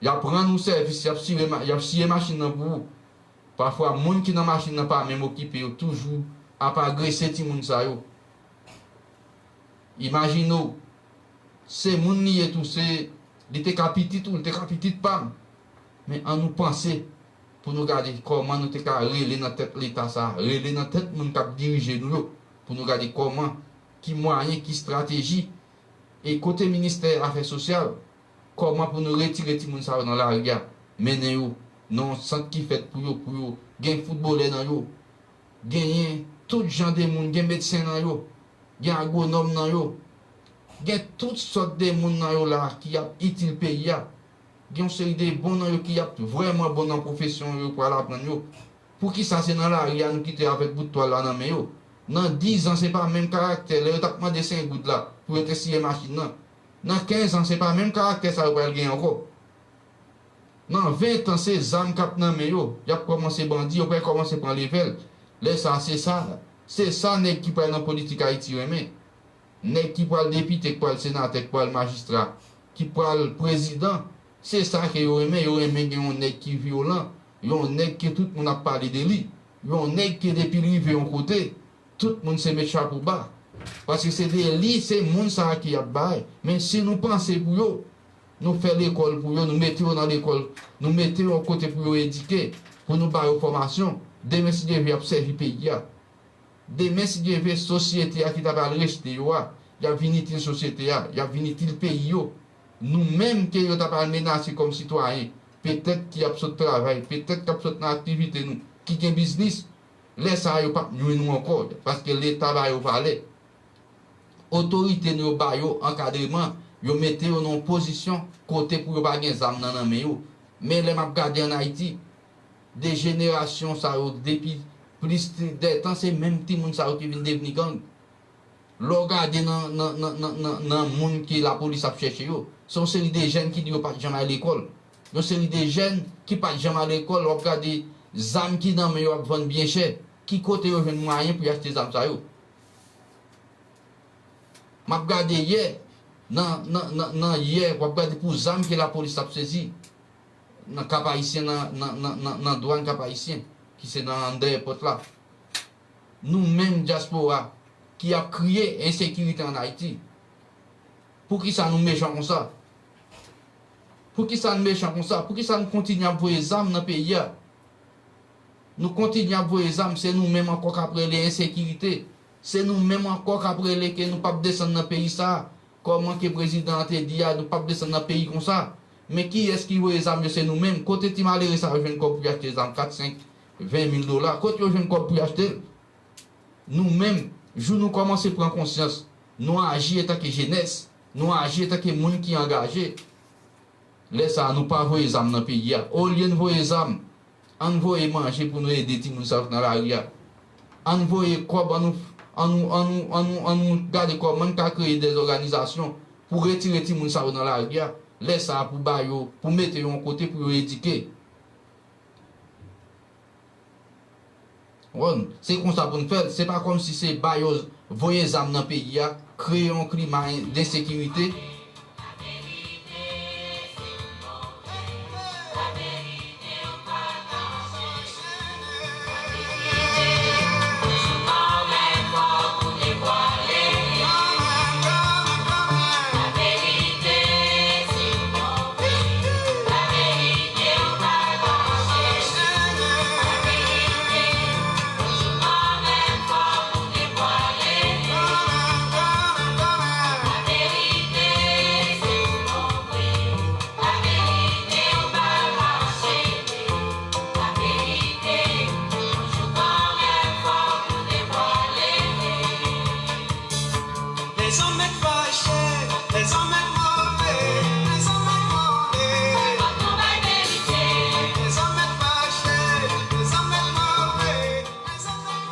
y ap rann ou sèvis, y ap siye, y ap siye machin nan pou ou. Pafwa, moun ki nan machin nan pa menm okipe yo, toujou ap agrese timoun sa yo. Imajine w, se moun li ye tou, se, li te ka pitit ou, li te ka pitit pa m. Men ann nou panse pou nou gade kòman nou te ka rele nan tèt Leta sa a, rele nan tèt moun k ap dirije nou yo, pou nou gade kòman, ki mwayen, ki estrateji, e kote ministè afè sosyal, kòman pou nou retire timoun sa yo nan lari a, mennen yo nan yon sant ki fèt pou yo, pou yo gen foutbolè nan yo, genyen tout jan de moun, gen medsen nan yo, gen agwonòm nan yo, gen tout sòt de moun nan yo la ki ap itil peyi a. Gen yon seri de bon nan yo ki ap vrèman bon nan pwofesyon yo pral aprann yo. Poukisa se nan lari a nou kite avèk bout twal la nan men yo? Nan diz an, se pa menm karaktè lè yo t ap mande senk goud la pou yo te siye machin nan. Nan kenz an, se pa menm karaktè sa yo pral gen ankò. Nan ven tan, se zam k ap nan men yo. Y ap kòmanse bandi, yo pral kòmanse pran levèl. Lè sa, se sa, se sa nèg ki pral nan politik Ayiti renmen. Nèg ki pral depite, ki pral senatè, ki pral majistra, ki pral prezidan, se sa ke yo renmen. Yo renmen gen yon nèg ki vyolan, yon nèg ke tout moun ap pale de li, yon nèg ke depi l rive yon kote, tout moun se met chapo ba. Paske se de li, se moun sa a ki ap bay. Men si nou panse pou yo, nou fè lekòl pou yo, nou mete yo nan lekòl, nou mete yo yon kote pou yo edike, pou nou ba yo fòmasyon, demen si Dye vle y ap sèvi peyi a. Demen, si Dye vle, sosyete a ki ta pral rejte yo a, y ap vin itil sosyete a, y ap vin itil peyi yo. Nou menm ke yo ta pral menase kòm sitwayen, petèt ki ap sot travay, petèt k ap sot nan aktivite nou, ki gen biznis, lè sa a yo p ap nwi nou ankò, paske Leta ba yo valè. Otorite nou yo ba yo ankadreman, yo mete yo nan yon pozisyon kote pou yo pa gen zam nan nan men yo. Men lè m ap gade ann Ayiti, de jenerasyon sa yo, depi plis de tan, se menm timoun sa yo ki vin devni gang. Lè w gade nan, nan, nan, nan, nan, nan moun ke lapolis ap chèche yo, se yon seri de jèn ki di yo pa t janm al lekòl. Yon seri de jèn ki pa t janm al lekòl, w ap gade zam ki nan men yo ap vann byen chè. Ki kote yo jwenn mwayen pou y achte zam sa yo? M ap gade yè, nan, nan, nan, nan yè, w ap gade pou zam ke lapolis ap sezi nan Kap Ayisyen, nan, nan, nan, nan, nan dwàn Kap Ayisyen, ki se nan anndan èpòt la. Nou menm dyaspora ki ap kriye ensekirite ann Ayiti, poukisa nou mechan konsa? Poukisa n mechan konsa? Poukisa n kontinye ap voye zam nan peyi a? Nou kontinye ap voye zam, se nou menm ankò k ap rele ensekirite. Se nou menm ankò k ap rele ke nou p ap desann nan peyi sa a. Kòman ke prezidan an te di a, nou p ap desann nan peyi konsa. Men kiyès ki voye zam yo? Se nou menm. Kote ti malere sa yo jwenn kòb pou y achte zam, kat, senk, ven mil dola? Kote yo jwenn kòb pou y achte l? Nou menm, jou nou kòmanse pran konsyans, nou aji antanke jenès, nou aji antanke moun ki angaje. Lè sa a, nou pa voye zam nan peyi a. Olye n voye zam, ann voye manje pou nou ede timoun sa yo k nan lari a. Ann voye kòb, ann nou, ann nou, ann nou, ann nou, ann nou gade kòman n ka kreye de òganizasyon pou retire timoun sa yo nan lari a. Lè sa a, pou ba yo, pou mete yo yon kote pou yo edike. Konprann? Se konsa pou n fè l. Se pa kòmsi se ba yo, voye zam nan peyi a, kreye yon klima en- densekirite.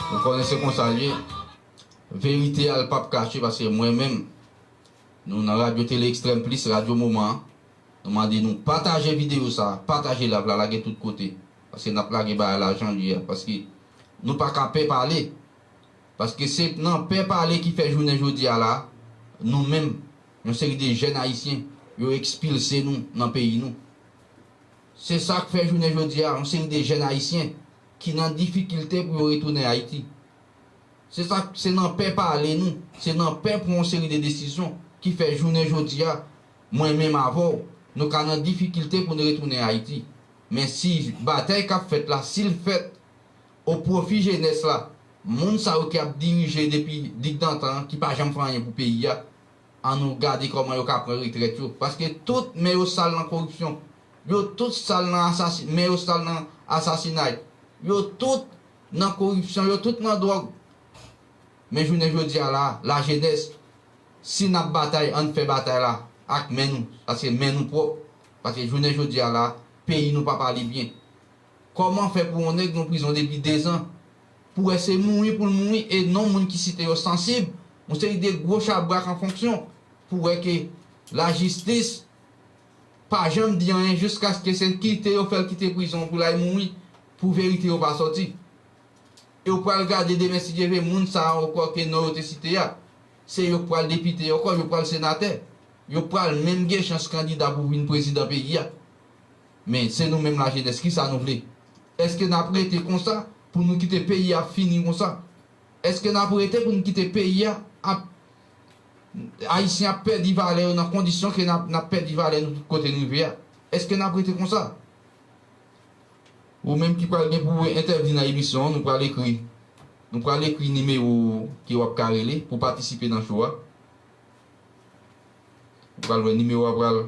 Ou konnen se konsa l ye. Verite a, l p ap kache, paske mwen menm, nou nan Radyo Tele Ekstrèm Plis, Radyo Moman an, nou mande nou pataje videyo sa, pataje live la, lage tout kote. Paske n ap lage bagay la jan l ye a. Paske nou pa ka pè pale. Paske se nan pè pale ki fè jounen jodi a la, nou menm, yon seri de jèn ayisyen, yo ekspilse nou nan peyi nou. Se sa k fè jounen jodi a, yon seri de jèn ayisyen ki nan difikilte pou yo retounen Ayiti. Se sa, se nan pè pale nou, se nan pè pran yon seri de desizyon ki fè jounen jodi a, mwen menm avè w, nou ka nan difikilte pou n retounen Ayiti. Men si batay k ap fèt la, si l fèt o pwofi jenès la, moun sa yo ki ap dirije depi digdantan an, ki pa janm fè anyen pou peyi a, ann nou gade kòman yo ka pran retrèt yo. Paske tout men yo sal nan koripsyon. Yo tout sal nan asasi-, men yo sal nan asasinay. Yo tout nan koripsyon, yo tout nan dwòg. Men jounen jodi a la, lajenès, si n ap batay, ann fè batay la ak men nou. Paske men nou pwòp. Paske jounen jodi a la, peyi nou p ap ale byen. Kòman fè pou yon nèg nan prizon depi dezan, pou wè se mouri pou l mouri, e non moun ki site yo sansib, yon seri de gwo chabrak an fonksyon, pou wè ke lajistis pa janm di anyen jiskaske se kite yo fè l kite prizon pou l al mouri, pou verite yo pa sòti. E w pral gade demen, si Dye vle, moun sa a ankò ke non yo te site a, se yo k pral depite ankò, yo pral senatè. Yo pral menm gen chans kandida pou vin prezidan peyi a. Men se nou menm lajenès, kisa nou vle? Èske n ap rete konsa pou nou kite peyi a fini konsa? Èske n ap rete pou n kite peyi a ap, Ayisyen ap pèdi valè yo nan kondisyon ke n ap, n ap pèdi valè nou tout kote n rive a? Èske n ap rete konsa? Ou menm ki pral gen pou entèvni nan emisyon an, nou pral ekri, nou pral ekri nimewo ke w ap ka rele pou patisipe nan show a. Ou pral wè nimewo a pral,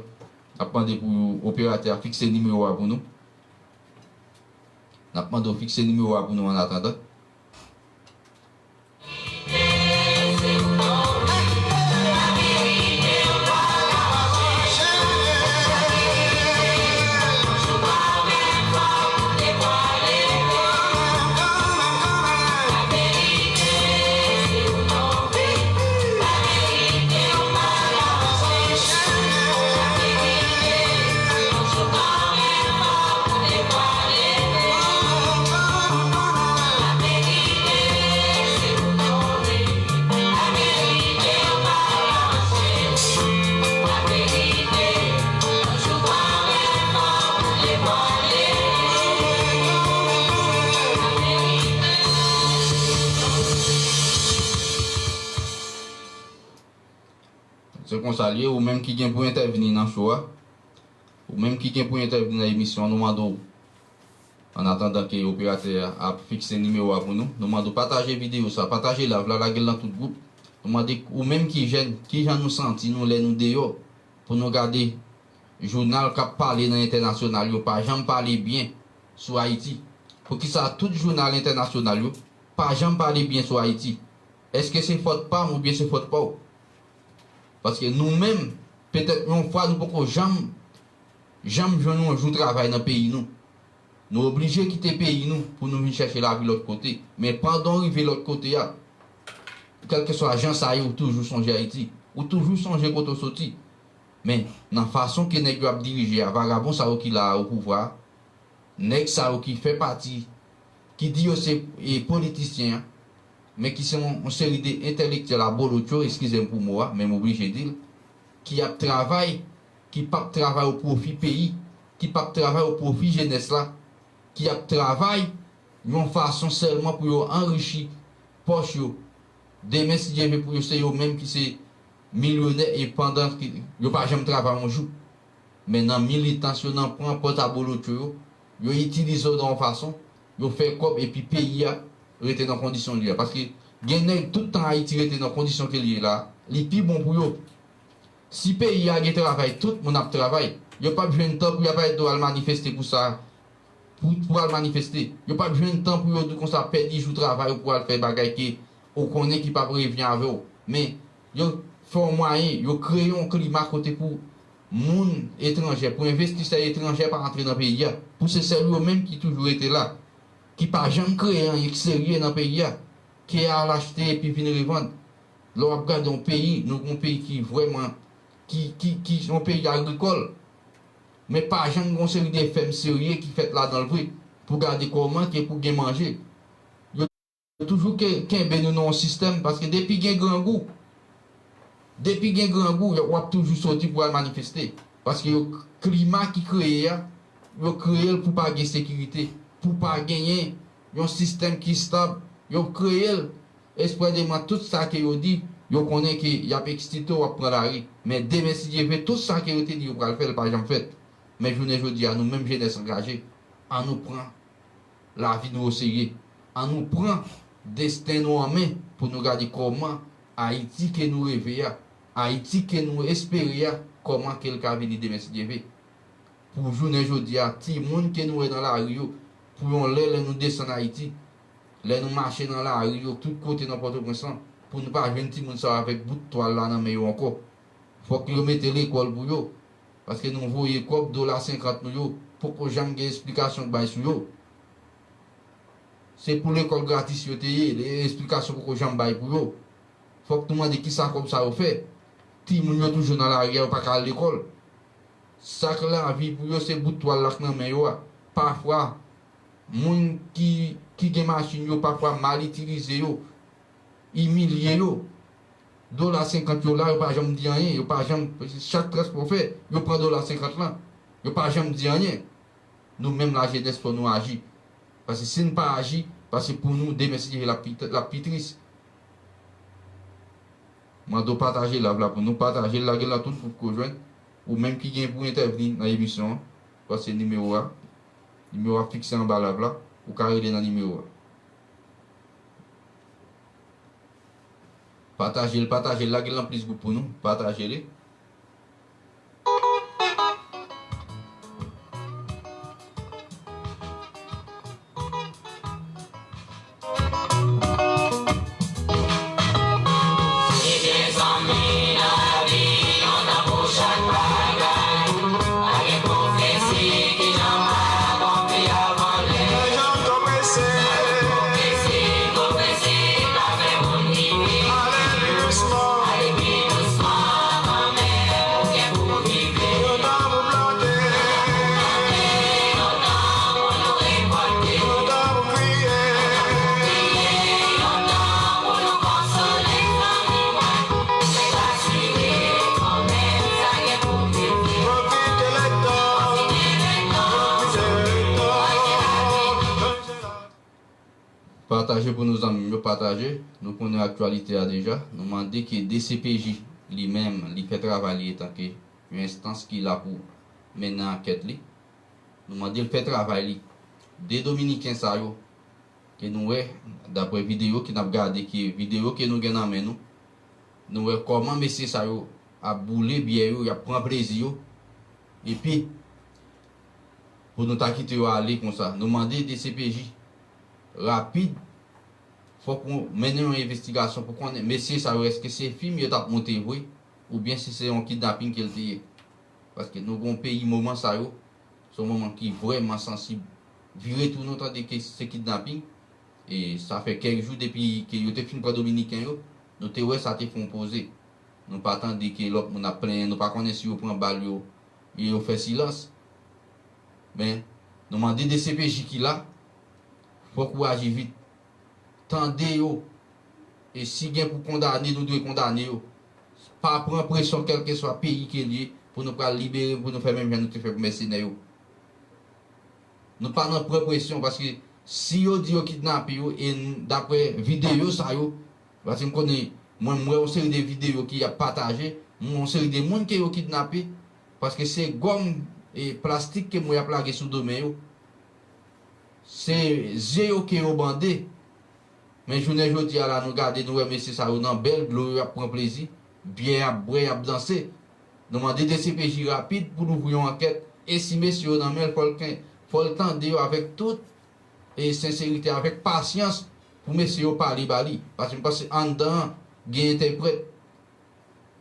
n ap mande pou operatè a fikse nimewo a pou nou. N ap mande w fikse nimewo a pou nou annatandan. Se konsa l ye, ou menm ki gen pou entèvni nan show a, ou menm ki gen pou entèvni nan emisyon an, nou mande w, annatandan ke operatè a ap fikse nimewo a pou nou, nou mande w pataje videyo sa, pataje live la, lage l nan tout gwoup. Nou mande ou menm ki jèn, kijan nou santi nou lè nou deyò, pou nou gade jounal k ap pale nan entènasyonal yo pa janm pale byen sou Ayiti? Poukisa tout jounal entènasyonal yo pa janm pale byen sou Ayiti? Èske se fòt pa m oubyen se fòt pa w? Paske nou menm, petèt yon fwa nou poko janm, janm jwenn yon jou travay nan peyi nou. Nou oblije kite peyi nou pou nou vin chèche lavi lòt kote. Men pandan w rive lòt kote a, kèlkeswa jan sa ye, ou toujou sonje Ayiti. Ou toujou sonje kote w soti. Men, nan fason ke nèg yo ap dirije a, vagabon sa yo ki la a o pouvwa a, nèg sa yo ki fè pati, ki di yo se, e, politisyen an, men ki se yon, yon seri de entèlektyèl abolotcho, eskize m pou mo a, men m oblije di l, ki ap travay, ki p ap travay o pwofi peyi, ki p ap travay o pwofi jenès la, ki ap travay yon fason sèlman pou yo anrichi pòch yo. Demen, si Dye vle, pou yo se yo menm ki se milyonè e pandan ki yo pa janm travay yon jou. Men nan militans yo, nan pran pòz abolotcho yo, yo itilize w nan yon fason, yo fè kòb epi peyi a rete nan kondisyon li ye a. Paske gen nèg tout tan Ayiti rete nan kondisyon ke li ye la, li pi bon pou yo. Si peyi a gen travay, tout moun ap travay. Yo p ap jwenn tan pou y ap di w al manifeste pou sa, pou, pou al manifeste. Yo p ap jwenn tan pou yo di w konsa pèdi jou travay ou pou al fè bagay ke ou konnen ki p ap revyen avè w. Men, yo fè yon mwayen, yo kreye yon klima kote pou moun etranjè, pou envestisè etranjè pa antre nan peyi a. Pou se sèl yo menm ki toujou rete la, ki pa janm kreye anyen ki serye nan peyi a, ki al achte epi vin revann. Lè w ap gade yon peyi, nou gen yon peyi ki vrèman, ki, ki, ki yon peyi agrikòl. Men pa janm gen yon seri de fèm serye ki fèt ladan l vre, pou gade kòman ke pou gen manje. Yo toujou ke, kenbe nou nan yon sistèm, paske depi gen grangou, depi gen grangou, yo, w ap toujou soti pou al manifeste. Paske yo, klima ki kreye a, yo kreye l pou pa gen sekirite, pou pa genyen yon sistèm ki estab. Yo kreye l ekspredeman, tout sa ke yo di, yo konnen ke y ap eksite w, w ap pran lari. Men demen, si Dye vle, tout sa ke yo te di yo pral fè, l pa janm fèt. Men jounen jodi a, nou menm jenès angaje, ann nou pran lavi nou oserye. Ann nou pran desten nou an men pou nou gade kòman Ayiti ke nou reve a, Ayiti ke nou espere a, kòman ke l ka vini demen, si Dye vle. Pou jounen jodi a, timoun ke nou wè nan lari yo, pou yon lè, lè nou desann Ayiti, lè nou mache nan lari yo, tout kote nan Pòtoprens lan, pou nou pa jwenn timoun sa yo avèk bout twal la nan men yo ankò. Fòk yo mete lekòl pou yo. Paske nou voye kòb dola senkant nou yo, poko janm gen esplikasyon k bay sou yo. Se pou lekòl gratis yo te ye, le-, esplikasyon poko janm bay pou yo. Fòk nou mande kisa kòb sa yo fè. Timoun yo toujou nan lari a, yo pa ka al lekòl. Sa k lavi pou yo, se bout twal la k nan men yo a. Pafwa, moun ki, ki gen machin yo, pafwa mal itilize yo, imilye yo. Dola senkant yo la, yo pa janm di anyen, yo pa janm, chak transpò fè, yo pran dola senkant lan, yo pa janm di anyen. Nou menm lajenès, fò nou aji. Paske si n pa aji, paske pou nou, demen, si Dye vle, l ap pi, l ap pi tris. Mande w pataje live la pou nou, pataje l, lage l nan tout pou w jwenn. Ou menm ki gen pou entèvni nan emisyon an, pase nimewo a. Nimewo a fikse anba live la, ou ka rele nan nimewo a. Pataje l, pataje l, lage l nan plis gwoup pou nou, pataje li. Pataje pou nou, zanmi m yo, pataje. Nou konnen aktyalite a deja. Nou mande ke D C P J li menm, li fè travay li etanke yon enstans ki la pou mennen ankèt li. Nou mande l fè travay li. De Dominiken sa yo, ke nou wè, daprè videyo ke n ap gade, ke videyo ke nou gen nan men nou, nou wè kòman mesye sa yo ap boule byè yo, y ap pran plezi yo. Epi, pou nou ta kite yo ale konsa, nou mande D C P J rapid, fòk ou mennen yon envestigasyon pou konnen mesye sa yo, èske se fim yo t ap monte vre, oubyen si se yon kidnaping ke l te ye. Paske nou gen yon peyi moman sa yo, se yon moman ki vrèman sansib. Vire tou nou tande ke se kidnaping, e sa fè kèk jou depi ke yo te fin pran Dominiken yo, nou te wè sa te fè yon poze. Nou pa tande ke lòt moun ap plenyen, nou pa konnen si yo pran bal yo, yo fè silans. Men, nou mande D C P J ki la, fòk ou aji vit. Tande yo, E si gen pou kondane, nou dwe kondane yo. Pa pran presyon kèlkeswa peyi ke l ye pou nou pral libere, pou nou fè menm jan nou te fè pou mèsenè yo. Nou pa nan pran presyon, paske si yo di yo kidnape yo, e n- daprè videyo sa yo, paske m konnen, mwen, m wè yon seri de videyo ki ap pataje, m wè yon seri de moun ke yo kidnape, paske se gòm e plastik ke m wè y ap lage sou do men yo. Se zye yo ke yo bande. Men jounen jodi a la, nou gade, nou wè mesye sa yo nan bèl dlo yo, y ap pran plezi, byè y ap bwè, y ap danse. Nou mande D C P J rapid pou l ouvri yon ankèt, e si mesye yo nan men l, fò l ken- fò l tande yo avèk tout e senserite, avèk pasyans, pou mesye yo pale ba li. Paske m panse anndan an gen entèprèt.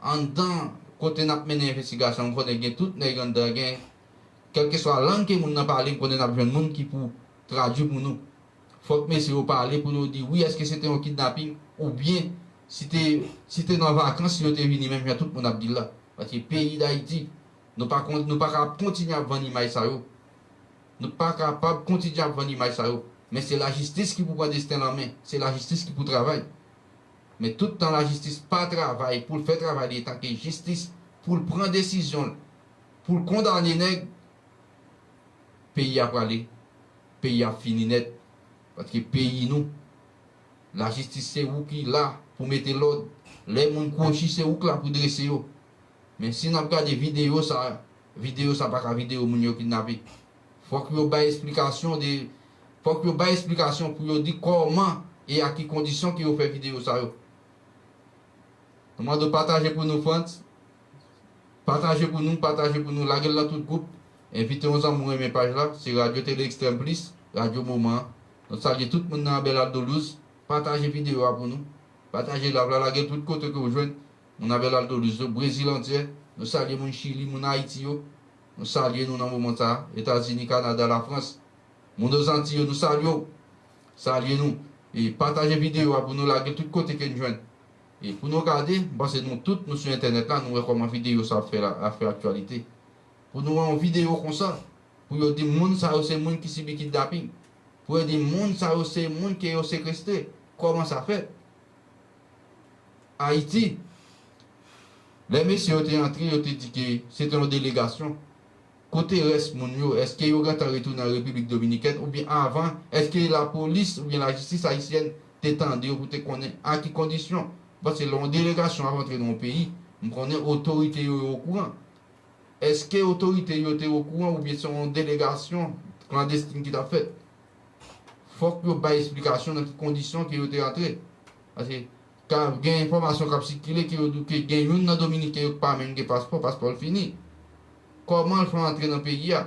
Anndan kote n ap mennen envestigasyon, m konnen gen tout nèg anndan, gen kèlkeswa lang ke moun nan pale, m konnen n ap jwenn moun ki pou tradui pou nou. Fòk mesye yo pale pou yo di wi, èske se te yon kidnaping oubyen si te, si te nan vakans yo te vini menm jan tout moun ap di l la. Paske peyi Dayiti, nou pa kon- nou pa ka ap kontinye ap vann imaj sa yo. Nou pa kapab kontinye ap vann imaj sa yo. Men se lajistis ki pou pran desten l an men. Se lajistis ki pou travay. Men tout tan lajistis pa travay pou l fè travay li etanke jistis, pou l pran desizyon l, pou l kondane nèg, peyi a prale, peyi a fini nèt. Paske peyi nou, lajistis se ou ki la pou mete lòd. Lè moun kwochi, se ou k la pou drese yo. Men si n ap gade videyo sa, videyo sa pa ka videyo moun yo kidnape. Fòk yo bay esplikasyon de, fòk yo bay esplikasyon pou yo di kòman e a ki kondisyon ke yo fè videyo sa yo. Nou mande w pataje pou nou, Frantz. Pataje pou nou, pataje pou nou, lage l nan tout gwoup. Envite yon zanmi w renmen paj la, se Radyo Tele Ekstrèm Plis, Radyo Moman an. Nou salye tout moun nan Bèl Aldolouz. Pataje videyo a pou nou. Pataje live la, lage l tout kote ke w jwenn. Moun nan Bèl Aldolouz yo, Brezil antyè. Nou salye moun Chili, moun Ayiti yo. Nou salye nou nan moman sa a. Etazini, Kanada, Lafrans. Moun Ozantiy yo, nou salye w. Salye nou. E pataje videyo a pou nou lage l tout kote ke n jwenn. E pou nou gade, m panse nou tout, nou sou entènèt la, nou wè kòman videyo sa ap fè la, ap fè aktyalite. Pou nou wè yon videyo konsa, pou yo di moun sa yo se moun ki sibi kidnaping. Pou yo di moun sa yo se moun ke yo sekwestre. Kòman sa fèt? Ayiti, lè mesye yo te antre, yo te di ke se te yon delegasyon. Kote rès moun yo? Èske yo gentan retounen an Repiblik Dominikèn? Oubyen avan, èske lapolis oubyen lajistis ayisyèn te tande yo pou te konnen a ki kondisyon? Paske lè yon delegasyon ap antre nan yon peyi, m konnen otorite yo, yo okouran. Èske otorite yo te okouran oubyen se yon delegasyon klandestin ki t ap fèt? Fòk yo bay esplikasyon nan ki kondisyon ke yo te rantre. Paske ka gen enfòmasyon k ap sikile ke yo di ke gen youn nan Dominiken yo k pa menm gen paspò, paspò l fini. Kòman l fè antre nan peyi a?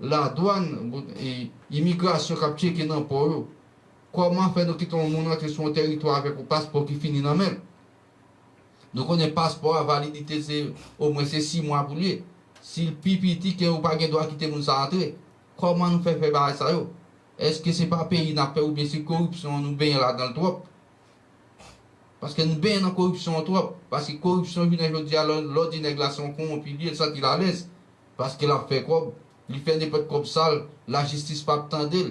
Ladwàn, e, imigrasyon k ap tcheke nan pò yo. Kòman fè nou kite yon moun rantre sou yon tèritwa avèk yon paspò ki fini nan men l? Nou konnen paspò a validite se omwen se sis mwa pou l ye. Si l pi piti ke ou pa gen dwa kite moun sa antre. Kòman nou fè fè bagay sa yo? Èske se pa peyi n ap fè oubyen se koripsyon an nou benyen ladan l twòp? Paske nou benyen nan koripsyon an twòp. Paske koripsyon jounen jodi a, lè, lè w di nèg la se yon kowonpi li ye, l santi l alèz. Paske l ap fè kòb. Li fè nenpòt kòb sal, lajistis p ap tande l.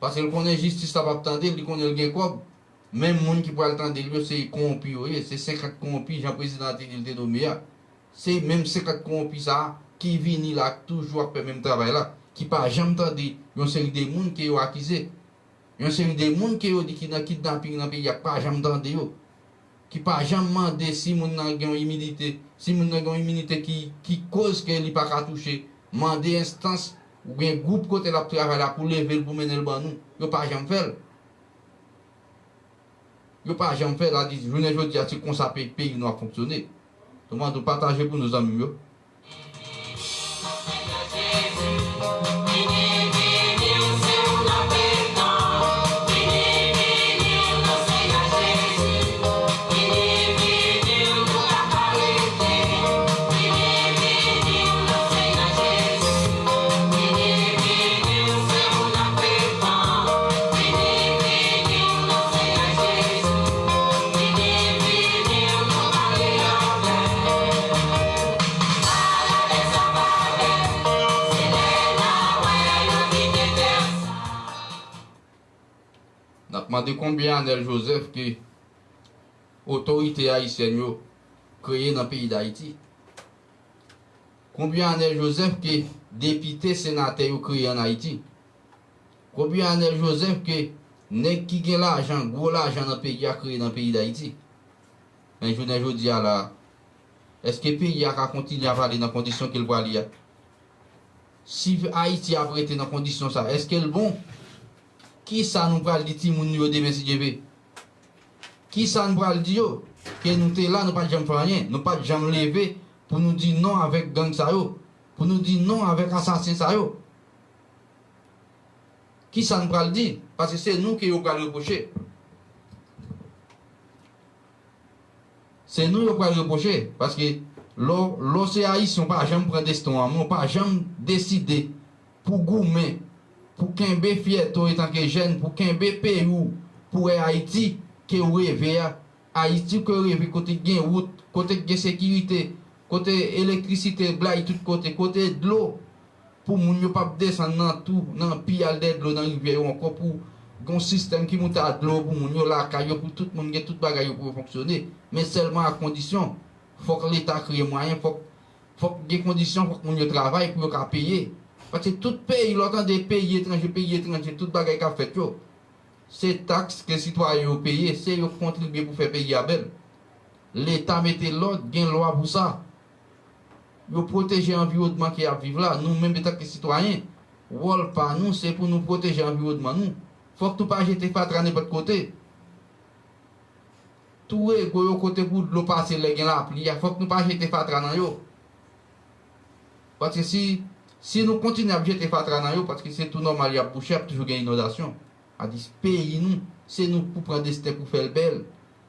Paske l konnen jistis la p ap tande l, li konnen l gen kòb. Menm moun ki pral tande l yo, se kowonpi yo ye, se senkant kowonpi, jan prezidan an te di l te nome a. Se menm senkant kowonpi sa a ki vini la, toujou ap fè menm travay la, ki pa janm tande yon seri de moun ke yo akize. Yon seri de moun ke yo di ki nan kidnaping nan peyi a, pa janm tande yo. Ki pa janm mande si moun nan gen yon iminite, si moun nan gen yon iminite ki, ki koz ke li pa ka touche, mande enstans oubyen gwoup kote l ap travay la pou leve l, pou mennen l ban nou. Yo pa janm fè l. Yo pa janm fè l, a di, jounen jodi a, se konsa pe-, peyi nou ap fonksyone. Donk, mwen tou pataje pou nou, zanmi m yo. N ap mande konbyen Anèl Jozèf ke otorite ayisyèn yo kreye nan peyi Dayiti? Konbyen Anèl Jozèf ke depite, senatè yo kreye ann Ayiti? Konbyen Anèl Jozèf ke nèg ki gen lajan, gwo lajan nan peyi a kreye nan peyi Dayiti? Men jounen jodi a la, èske peyi a ka kontinye ap ale nan kondisyon ke l pral ye a? Si Ayiti ap rete nan kondisyon sa, èske l bon? Kisa nou pral di timoun nou yo demen si Dye vle? Kisa nou pral di yo? Ke nou te la, nou pa t janm fè anyen. Nou pa t janm leve pou nou di non avèk gang sa yo, pou nou di non avèk asasen sa yo. Kisa nou pral di? Paske se nou ke yo pral repwoche. Se nou yo pral repwoche, paske lè w, lè w se Ayisyen, w pa janm pran desten w an men, w pa janm deside pou goumen, pou kenbe fyète w etanke jèn, pou kenbe peyi w, pou wè Ayiti ke w reve a, Ayiti ke w reve kote k gen wout, kote k gen sekirite, kote elektrisite bay tout kote, kote dlo, pou moun yo p ap desann nan twou, nan pi al dèyè dlo nan rivyè yo ankò, pou gen yon sistèm ki moute a dlo pou moun yo, lakay yo, pou tout moun gen tout bagay yo pou yo fonksyone. Men sèlman a kondisyon, fòk Leta kreye mwayen, fòk, fòk gen kondisyon, fòk moun yo travay pou yo ka peye. Paske tout peyi, lè w tande peyi etranje, peyi etranje, tout bagay k ap fèt yo, se taks ke sitwayen yo peye, se yo k kontribye pou fè peyi a bèl. Leta mete lòd, gen lwa pou sa. Yo pwoteje anviwònman ke y ap viv la. Nou menm, etanke sitwayen, wòl pa nou, se pou nou pwoteje anviwònman nou. Fòk nou pa jete fatra nenpòt kote. Tou rego yo kote pou dlo pase lè gen lapli a, fòk nou pa jete fatra nan yo. Paske si, si nou kontinye ap jete fatra nan yo, paske se tou nòmal, y ap bouche, ap toujou gen inondasyon. Sa di peyi nou, se nou k pou pran desten pou fè l bèl.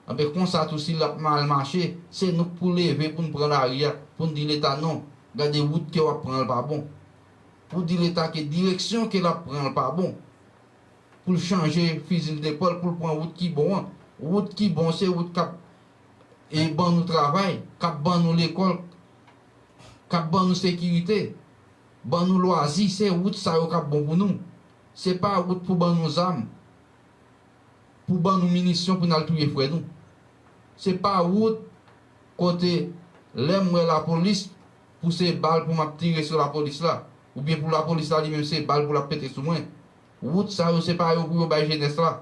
Anben konsa tou, si l ap mal mache, se nou k pou leve pou n pran lari a, pou n di Leta non, gade wout ke w ap pran an pa bon. Pou di Leta ke direksyon ke l ap pran an pa bon. Pou l chanje fizi l depòl, pou l pran wout ki bon an. Wout ki bon, se wout k ap e ban nou travay, k ap ban nou lekòl, k ap ban nou sekirite, ban nou lwazi, se wout sa yo k ap bon pou nou. Se pa wout pou ban nou zam, pou ban nou minisyon pou n al touye frè nou. Se pa wout kote lè m wè lapolis, pou se bal pou m ap tire sou lapolis la, oubyen pou lapolis la li menm se bal pou l ap pete sou mwen. Wout sa yo, se pa yo pou yo bay jenès la.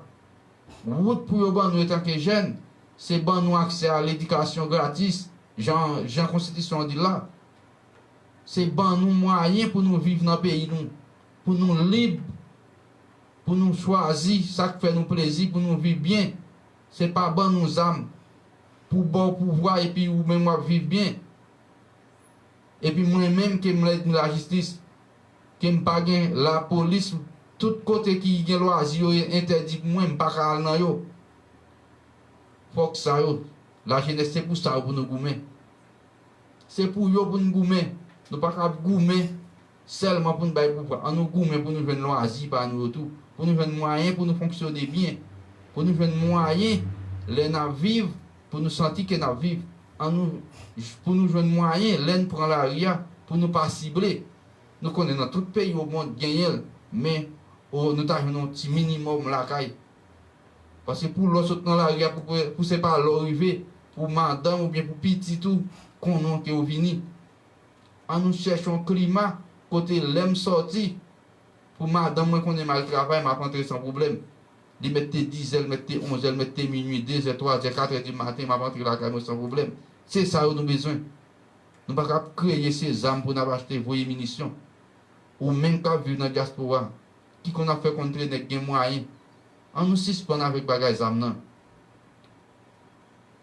Wout pou yo ban nou etanke jèn, se ban nou aksè a ledikasyon gratis, jan, jan konstitisyon an di l la. Se ban nou mwayen pou nou viv nan peyi nou, pou nou lib, pou nou chwazi sa k fè nou plezi, pou nou viv byen. Se pa ban nou zam pou ba w pouvwa epi ou menm w ap viv byen. Epi mwen menm ke m lènmi lajistis, ke m pa gen lapolis, tout kote ki gen lwazi yo entèdi pou mwen, m pa ka al nan yo. Fòk sa yo, lajenès, se pou sa yo pou nou goumen. Se pou yo pou n goumen. Nou pa ka ap goumen sèlman pou n bay pouvwa. An nou goumen pou nou jwenn lwazi pa nou yo tou, pou nou jwenn mwayen pou nou fonksyone byen, pou nou jwenn mwayen lè n ap viv, pou nou santi ke n ap viv. An nou, pou nou jwenn mwayen lè n pran lari a, pou nou pa sible. Nou konnen nan tout peyi omond genyen l, men o, nou ta jwenn yon ti minimòm lakay. Paske pou lè w sot nan lari a, pou, pou se pa lè w rive, pou madanm oubyen pou pitit ou konnen ke w vini. An nou chèche yon klima kote lè m sòti, pou madanm mwen konnen m al travay, m ap antre san pwoblèm. Li mèt te dizè, l mèt te onzè, l mèt te minui, dezè, twazè, katrè di maten, m ap antre lakay mwen san pwoblèm. Se sa yo nou bezwen. Nou pa ka ap kreye se zam pou n ap achte voye minisyon. Ou menm k ap viv nan dyaspora, ki konn ap fè kontre nèg gen mwayen, an nou sispann avèk bagay zam nan.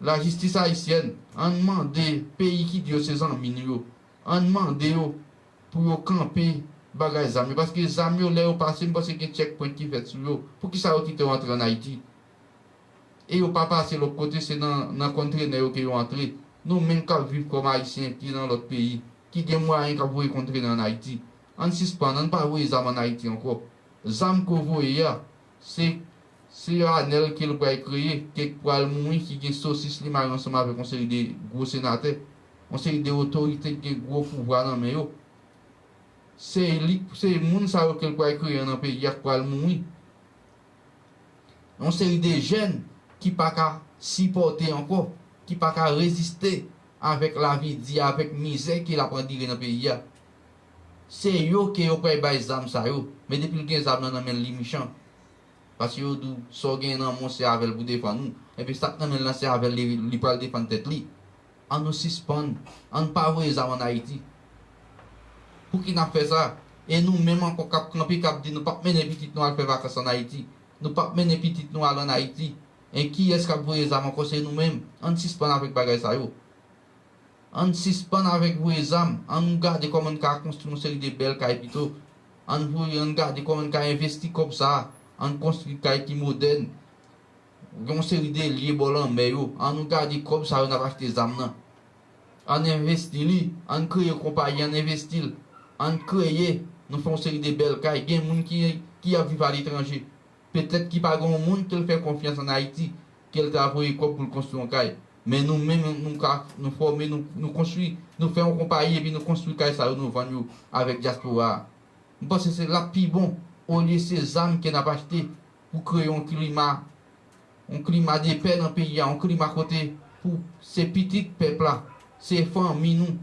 Lajistis ayisyèn, an n mande peyi ki di yo se zanmi nou yo, an n mande yo pou yo kanpe bagay zam yo, paske zam yo, lè yo pase, m panse gen checkpoint ki fèt sou yo. Poukisa yo kite yo antre ann Ayiti? E yo pa pase lòt kote, se nan, nan kontrenè yo ke yo antre. Nou menm k ap viv kòm Ayisyen ki nan lòt peyi, ki gen mwayen k ap voye kontrenè ann Ayiti, ann sispann, ann pa voye zam ann Ayiti ankò. Zam ke w voye a, se, se Anèl ke l pral kreye, ke k pral mouri, ki gen sosis li mare ansanm avèk yon seri de gwo senatè, yon seri de otorite ki gen gwo pouvwa nan men yo. Se li, se moun sa yo ke l pral kreye nan peyi a k pral mouri. Yon seri de jèn ki pa ka sipòte ankò, ki pa ka reziste avèk lavi di, avèk mizè ke l ap andire nan peyi a. Se yo ke yo pral bay zam sa yo. Men depi l gen zam nan nan men l, li mechan. Paske yo di w, sa w gen nan men w, se avè l pou defann ou. Ebyen, sa k nan men l lan, se avè l li, li pral defann tèt li. Ann nou sispann. Ann pa voye zam ann Ayiti. Pouki n ap fè sa? E nou menm ankò k ap kanpe, k ap di nou p ap mennen pitit nou al fè vakans ann Ayiti. Nou p ap mennen pitit nou al ann Ayiti. E kiyès k ap voye zam ankò? Se nou menm. Ann sispann avèk bagay sa yo. Ann sispann avèk voye zam. Ann nou gade kòman n ka konstwi yon seri de bèl kay pito. Ann voye, ann gade kòman n ka envesti kòb sa a. Ann konstwi kay ki modèn. Gen yon seri de lye bò lanmè yo. Ann nou gade kòb sa yo n ap achte zam nan. Ann envesti li, ann kreye konpayi, ann envesti l. Ann kreye, nou fè yon seri de bèl kay. Gen moun ki, ki ap viv aletranje. Petèt ki pa gen yon moun ke l fè konfyans ann Ayiti, ke l ta voye kòb pou l konstwi yon kay. Men nou menm, nou ka, nou fòme, nou, nou konstwi, nou fè yon konpayi epi nou konstwi kay sa yo, nou vann yo avèk dyaspora a. M panse se l ap pi bon, olye se zam ke n ap achte pou kreye yon klima, yon klima de pè nan peyi a, yon klima kote pou se pitit pèp la, se fanmi nou,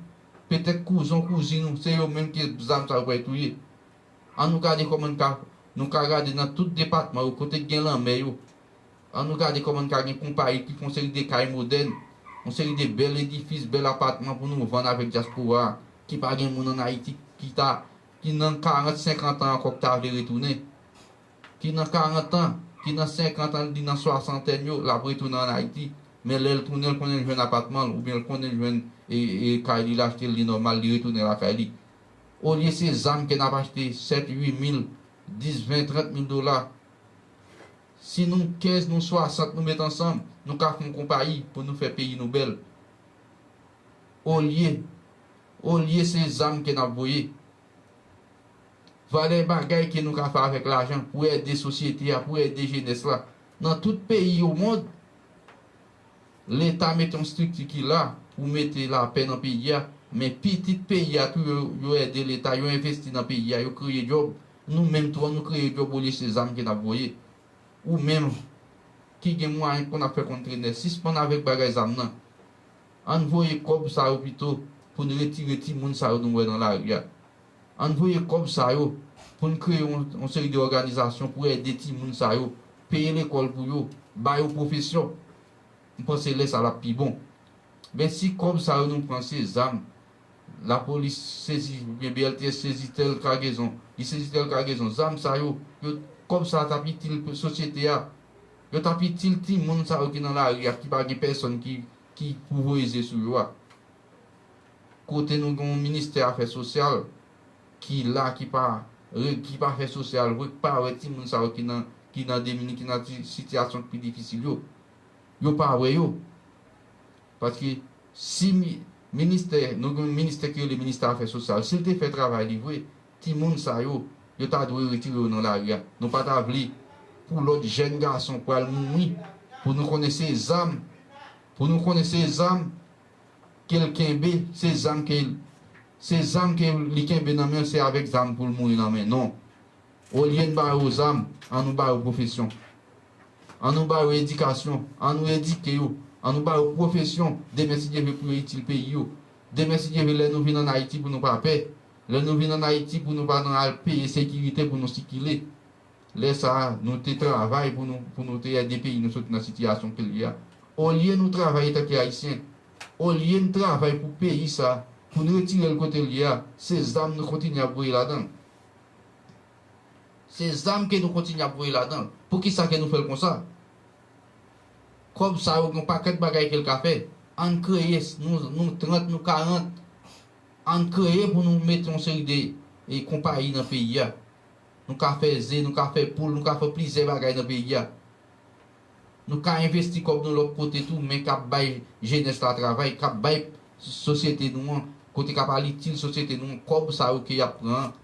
petèt kouzon, kouzin nou, se yo menm ke zam sa yo pral touye. Ann nou gade kòman n ka, nou ka gade nan tout depatman yo, kote k gen lanmè yo. Ann nou gade kòman n ka gen konpayi ki fè yon seri de kay modèn, yon seri de bèl edifis, bèl apatman pou nou vann avèk dyaspora a, ki pa gen moun ann Ayiti ki ta, ki nan karant, senkant an ankò k ta vle retounen. Ki nan karant an, ki nan senkant an, li nan swasantèn yo, l ap retounen ann Ayiti. Men lè l tounen, l konnen l jwenn apatman l, oubyen l konnen l jwenn, e, e, kay li, l achte l, li nòmal, li retounen lakay li. Olye se zam ke n ap achte sèt, uit mil, dis, ven, trant mil dola. Si nou kenz, nou swasant, nou met ansanm, nou ka fè yon konpayi pou nou fè peyi nou bèl. Olye, olye se zam ke n ap voye. Valè bagay ke nou ka fè avèk lajan pou ede sosyete a, pou ede jenès la. Nan tout peyi omond, Leta mete yon estrikti ki la pou mete lapè nan peyi a, men pitit peyi a tou, yo, yo ede Leta, yo envesti nan peyi a, yo kreye djòb. Nou menm tou, ann nou kreye djòb olye se zam ke n ap voye. Ou menm ki gen mwayen konn ap fè konn trenè, sispann avèk bagay zam nan. Ann voye kòb sa yo pito pou n retire timoun sa yo nou wè nan lari a. Ann voye kòb sa yo pou n kreye yon, yon seri de òganizasyon pou ede timoun sa yo, peye lekòl pou yo, ba yo pwofesyon. M panse lè sa l ap pi bon. Men si kòb sa yo nou pran se zam, lapolis sezi, oubyen B L T S sezi tèl kagezon, li sezi tèl kagezon, zam sa yo, yo, kòb sa t ap itil sosyete a, yo t ap itil timoun sa yo ki nan lari a, ki pa gen pèsòn ki, ki pou voye zye sou yo a. Kote nou gen yon ministè afè sosyal ki la, ki pa, ki pa fè sosyal vre, ki pa wè timoun sa yo ki nan, ki nan demini, ki nan ti, sitiyasyon ki pi difisil yo. Yo pa wè yo. Paske si mi-, ministè, nou gen yon ministè ki rele ministè afè sosyal, si l te fè travay li vre, timoun sa yo, yo ta dwe retire yo nan lari a. Nou pa ta vle pou lòt jèn gason pral mouri, pou nou konnen se zam, pou nou konnen se zam ke l kenbe, se zam ke, se zam ke li kenbe nan men l, se avèk zam pou l mouri nan men. Non. Olye n ba yo zam, ann nou ba yo pwofesyon. Ann nou ba yo edikasyon, ann nou edike yo, ann nou ba yo pwofesyon, demen si Dye vle pou yo itil peyi yo. Demen si Dye vle lè nou vin ann Ayiti pou nou pa pè, lè nou vin ann Ayiti pou nou pa nan al peye sekirite pou nou sikile. Lè sa a, nou te travay pou nou, pou nou te ede peyi nou soti nan sitiyasyon ke l ye a. Olye nou travay antanke Ayisyen, olye n travay pou peyi sa a, pou n retire l kote l ye a, se zam nou kontinye ap voye ladan l. Se zam ke nou kontinye ap voye ladan l. Poukisa ke nou fè l konsa? Kòb sa yo gen yon pakèt bagay ke l ka fè. Ann kreye, nou, nou trant, nou karant. Ann kreye pou nou mete yon seri de, e, konpayi nan peyi a. Nou ka fè ze, nou ka fè poul, nou ka fè plizyè bagay nan peyi a. Nou ka envesti kòb nou lòt kote tou, men k ap bay jenès la travay, k ap bay sosyete nou an, kote k ap al itil sosyete nou an, kòb sa yo ke y ap pran an,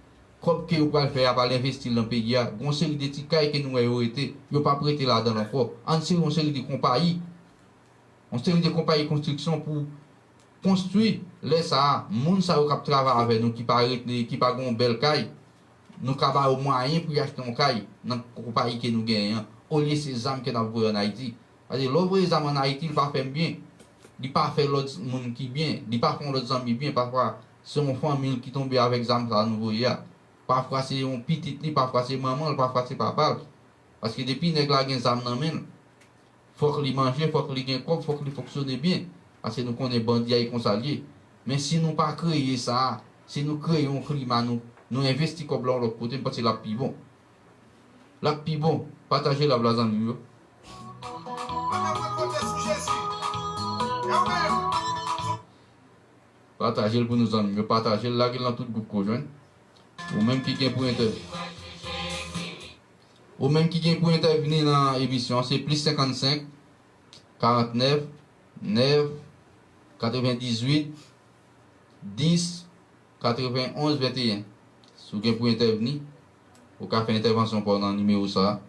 kòb ke yo pral fè, y ap al envesti l nan peyi a. Gen yon seri de ti kay ke nou wè yo rete, yo p ap rete ladan l ankò. Ann sere yon seri de konpayi, yon seri de konpayi konstriksyon pou konstwi. Lè sa a, moun sa yo k ap travay avè nou, ki pa rete, ki pa gen yon bèl kay, Nou ka ba yo mwayen pou y achte yon kay nan konpayi ke nou genyen an, olye se zam ke n ap voye ann Ayiti. Paske lè w voye zam ann Ayiti, li pa fè m byen. Li pa fè lòt moun ki byen. Li pa fè yon lòt zanmi byen. Pafwa, se yon fanmi l ki tonbe avèk zam sa a nou voye a. Pafwa, se yon pitit li, pafwa, se manman l, pafwa, se papa l. Paske depi nèg la gen zam nan men l, fòk li manje, fòk li gen kòb, fòk li fonksyone byen. Paske nou konnen bandi a e konsa l ye. Men si nou pa kreye sa a, si nou kreye yon klima, nou, nou envesti kòb la yon lòt kote, m panse l ap pi bon. L ap pi bon. Pataje live la, zanmi m yo. Pataje l pou nou, zanmi m yo. Pataje l, lage l nan tout gwoup ke w jwenn. Ou menm ki gen pou entè-, ou menm ki gen pou entèvni nan emisyon an, se plis senkannsenk, karantnèf, nèf, katrevendizuit, dis, katrevenonz, venteyen. Si w gen pou entèvni, ou ka fè entèvansyon pa w nan nimewo sa a.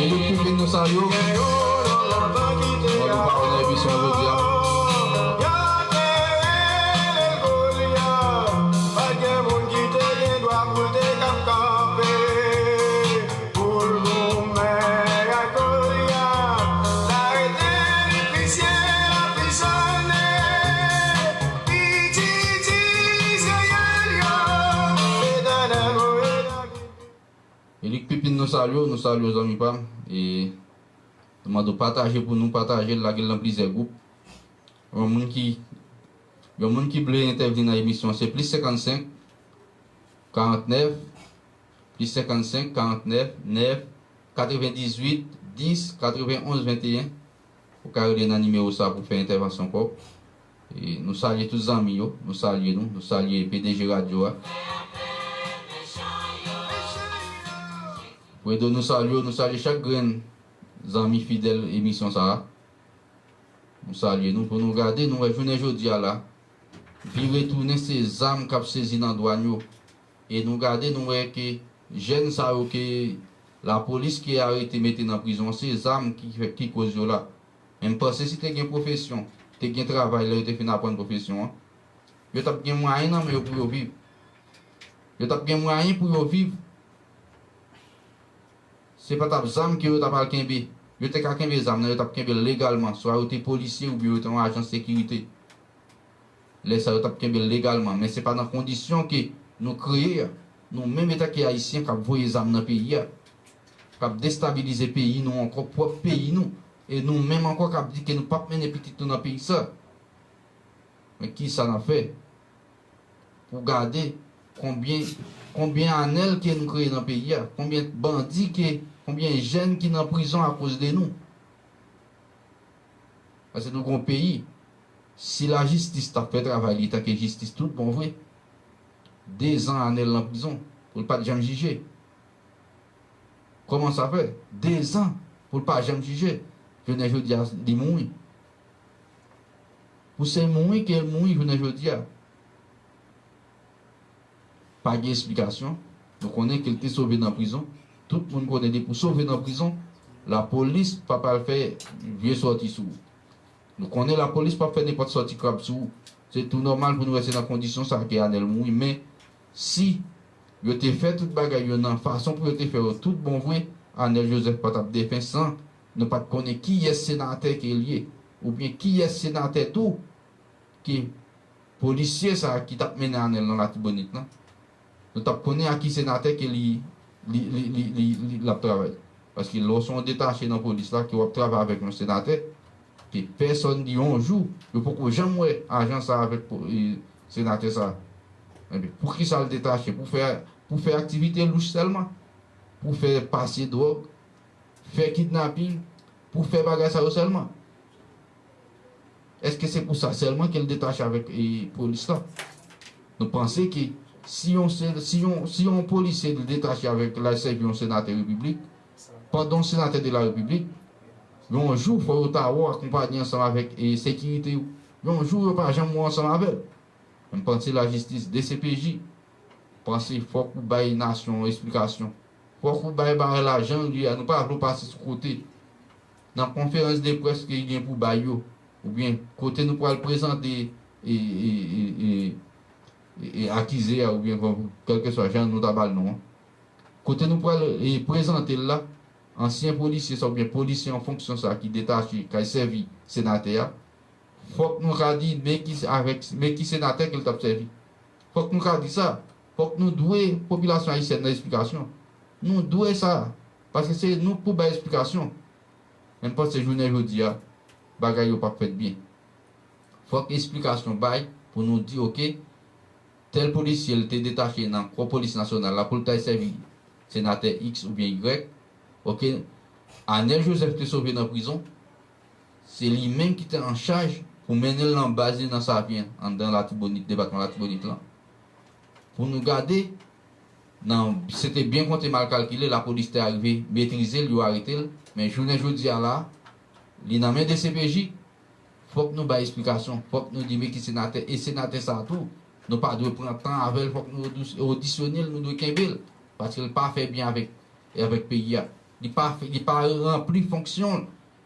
Elit Pipin, nou salye w. Mwen nou pawòl nan emisyon jodi a. Pou l goumen ak Golyat, l arete li, fisye l, anprizone. Pitit Izrayèl yo, Letènèl voye David. Elik Pipin, nou salye w, nou salye w, zanmi pa m. E nou mande w pataje pou nou, pataje l, lage l nan plizyè gwoup. Yon moun ki, yon moun ki vle entèvni nan emisyon, se plis senkannsenk, karantnèf, plis senkannsenk, karantnèf, nèf, katrevendizuit, dis, katrevenonz, venteyen. Ou ka rele nan nimewo sa pou fè entèvansyon pa w. E nou salye tout zanmi yo, nou salye nou, nou salye P D G radyo a. Fredo, nou salye w, nou salye chak grenn zanmi fidèl emisyon sa a. Nou salye nou, pou nou gade, nou wè jounen jodi a la, vire tounen se zam k ap sezi nan dwàn yo. E nou gade, nou wè ke jèn sa yo ke lapolis ki arete mete nan prizon, se zam ki fè, ki koz yo la. Men m panse si te gen pwofesyon, te gen travay lè yo te fin aprann pwofesyon an, yo t ap gen mwayen nan men yo pou yo viv. Yo t ap gen mwayen pou yo viv. Se pa t ap zam ke yo t ap al kenbe. Yo te ka kenbe zam nan, yo t ap kenbe l legalman. Swa yo te polisye oubyen yo te yon ajan sekirite. Lè sa yo t ap kenbe l legalman. Men se pa nan kondisyon ke nou kreye a. Nou menm antanke Ayisyen k ap voye zam nan peyi a, k ap destabilize peyi nou ankò, pwòp peyi nou. E nou menm ankò k ap di ke nou p ap mennen pitit nou nan peyi sa. Men kisa n ap fè? Pou gade konbyen, konbyen anèl ke nou kreye nan peyi a, konbyen bandi ke, konbyen jèn ki nan prizon akoz de nou. Paske nou gon peyi, si lajistis t ap fè travay li tanke jistis tout bon vre, dezan anèl nan prizon, pou l pa t janm jije. Kòman sa fè? Dezan pou l pa janm jije. Jounen jodi a, li mouri. Pou se mouri ke l mouri jounen jodi a. Pa gen esplikasyon. Nou konnen ke l te sove nan prizon. Tout moun konnen depi w sove nan prizon, lapolis pa pral fè vye sòti sou ou. Nou konnen lapolis p ap fè nenpòt sòti krab sou ou. Se tou nòmal pou nou wè se nan kondisyon sa ke Anèl mouri. Men, si yo te fè tout bagay yo nan fason pou yo te fè yo tout bon vre, Anèl Joseph pa t ap defen san nou pa t konnen kiyès senatè ke l ye, oubyen kiyès senatè tou ke polisye sa a ki t ap mennen Anèl nan Latibonit lan. Nou t ap konnen ak ki senatè ke li, li, li, li, li, li, l ap travay. Paske lè w se yon detache nan polis la, ke w ap travay avèk yon senatè, ke pèsòn di yon jou, yo poko janm wè ajan sa a avèk po-, e, senatè sa a. Ebyen, poukisa l detache? Pou fè, pou fè aktivite louch sèlman? Pou fè pase dwòg? Fè kidnaping? Pou fè bagay sa yo sèlman? Èske se pou sa sèlman ke l detache avèk, e, polis la? Nou panse ke si yon se-, si yon, si yon polisye detache avèk l al sèvi yon senatè repiblik, pandan yon senatè de la repiblik, yon jou fò yo ta wè w akonpanye ansanm avèk, e, sekirite yo. Yon jou yo pa janm wè w ansanm avè l. Men m panse lajistis, D C P J, panse fòk ou bay nasyon an esplikasyon. Fòk ou bay bagay lajan, li a, nou pa vle w pase sou kote. Nan konferans de près ke gen pou bay yo, oubyen kote nou pral prezante e, e, e, e, e, e akize a, oubyen kèlkeswa jan nou ta ba l non an. Kote nou pral e, prezante l la, ansyen polisye sa oubyen polisye an fonksyon sa ki detache k al sèvi senatè a, fòk nou ka di men ki, avèk, men ki senatè ke l t ap sèvi. Fòk nou ka di sa. Fòk nou dwe popilasyon ayisyèn nan esplikasyon. Nou dwe sa. Paske se nou k pou bay esplikasyon. Men m panse jounen jodi a, bagay yo p ap fèt byen. Fòk esplikasyon bay pou nou di, oke, tèl polisye l te detache nan kò polis nasyonal la pou l t al sèvi senatè X oubyen Y. Oke, Anèl Joseph te sove nan prizon. Se li menm ki te an chaj pou mennen l nan baz li nan Savyen, anndan Latibonit, depatman Latibonit lan. Pou nou gade, nan, se te byen konte mal kalkile, lapolis te arive metrize l, yo arete l. Men jounen jodi a la, li nan men D C P J, fòk nou bay esplikasyon, fòk nou di men ki senatè, e senatè sa a tou, nou pa dwe pran tan avè l, fòk nou odis-, odisyone l, nou dwe kenbe l, paske l pa fè byen avèk, avèk peyi a. Li pa fè, li pa ranpli fonksyon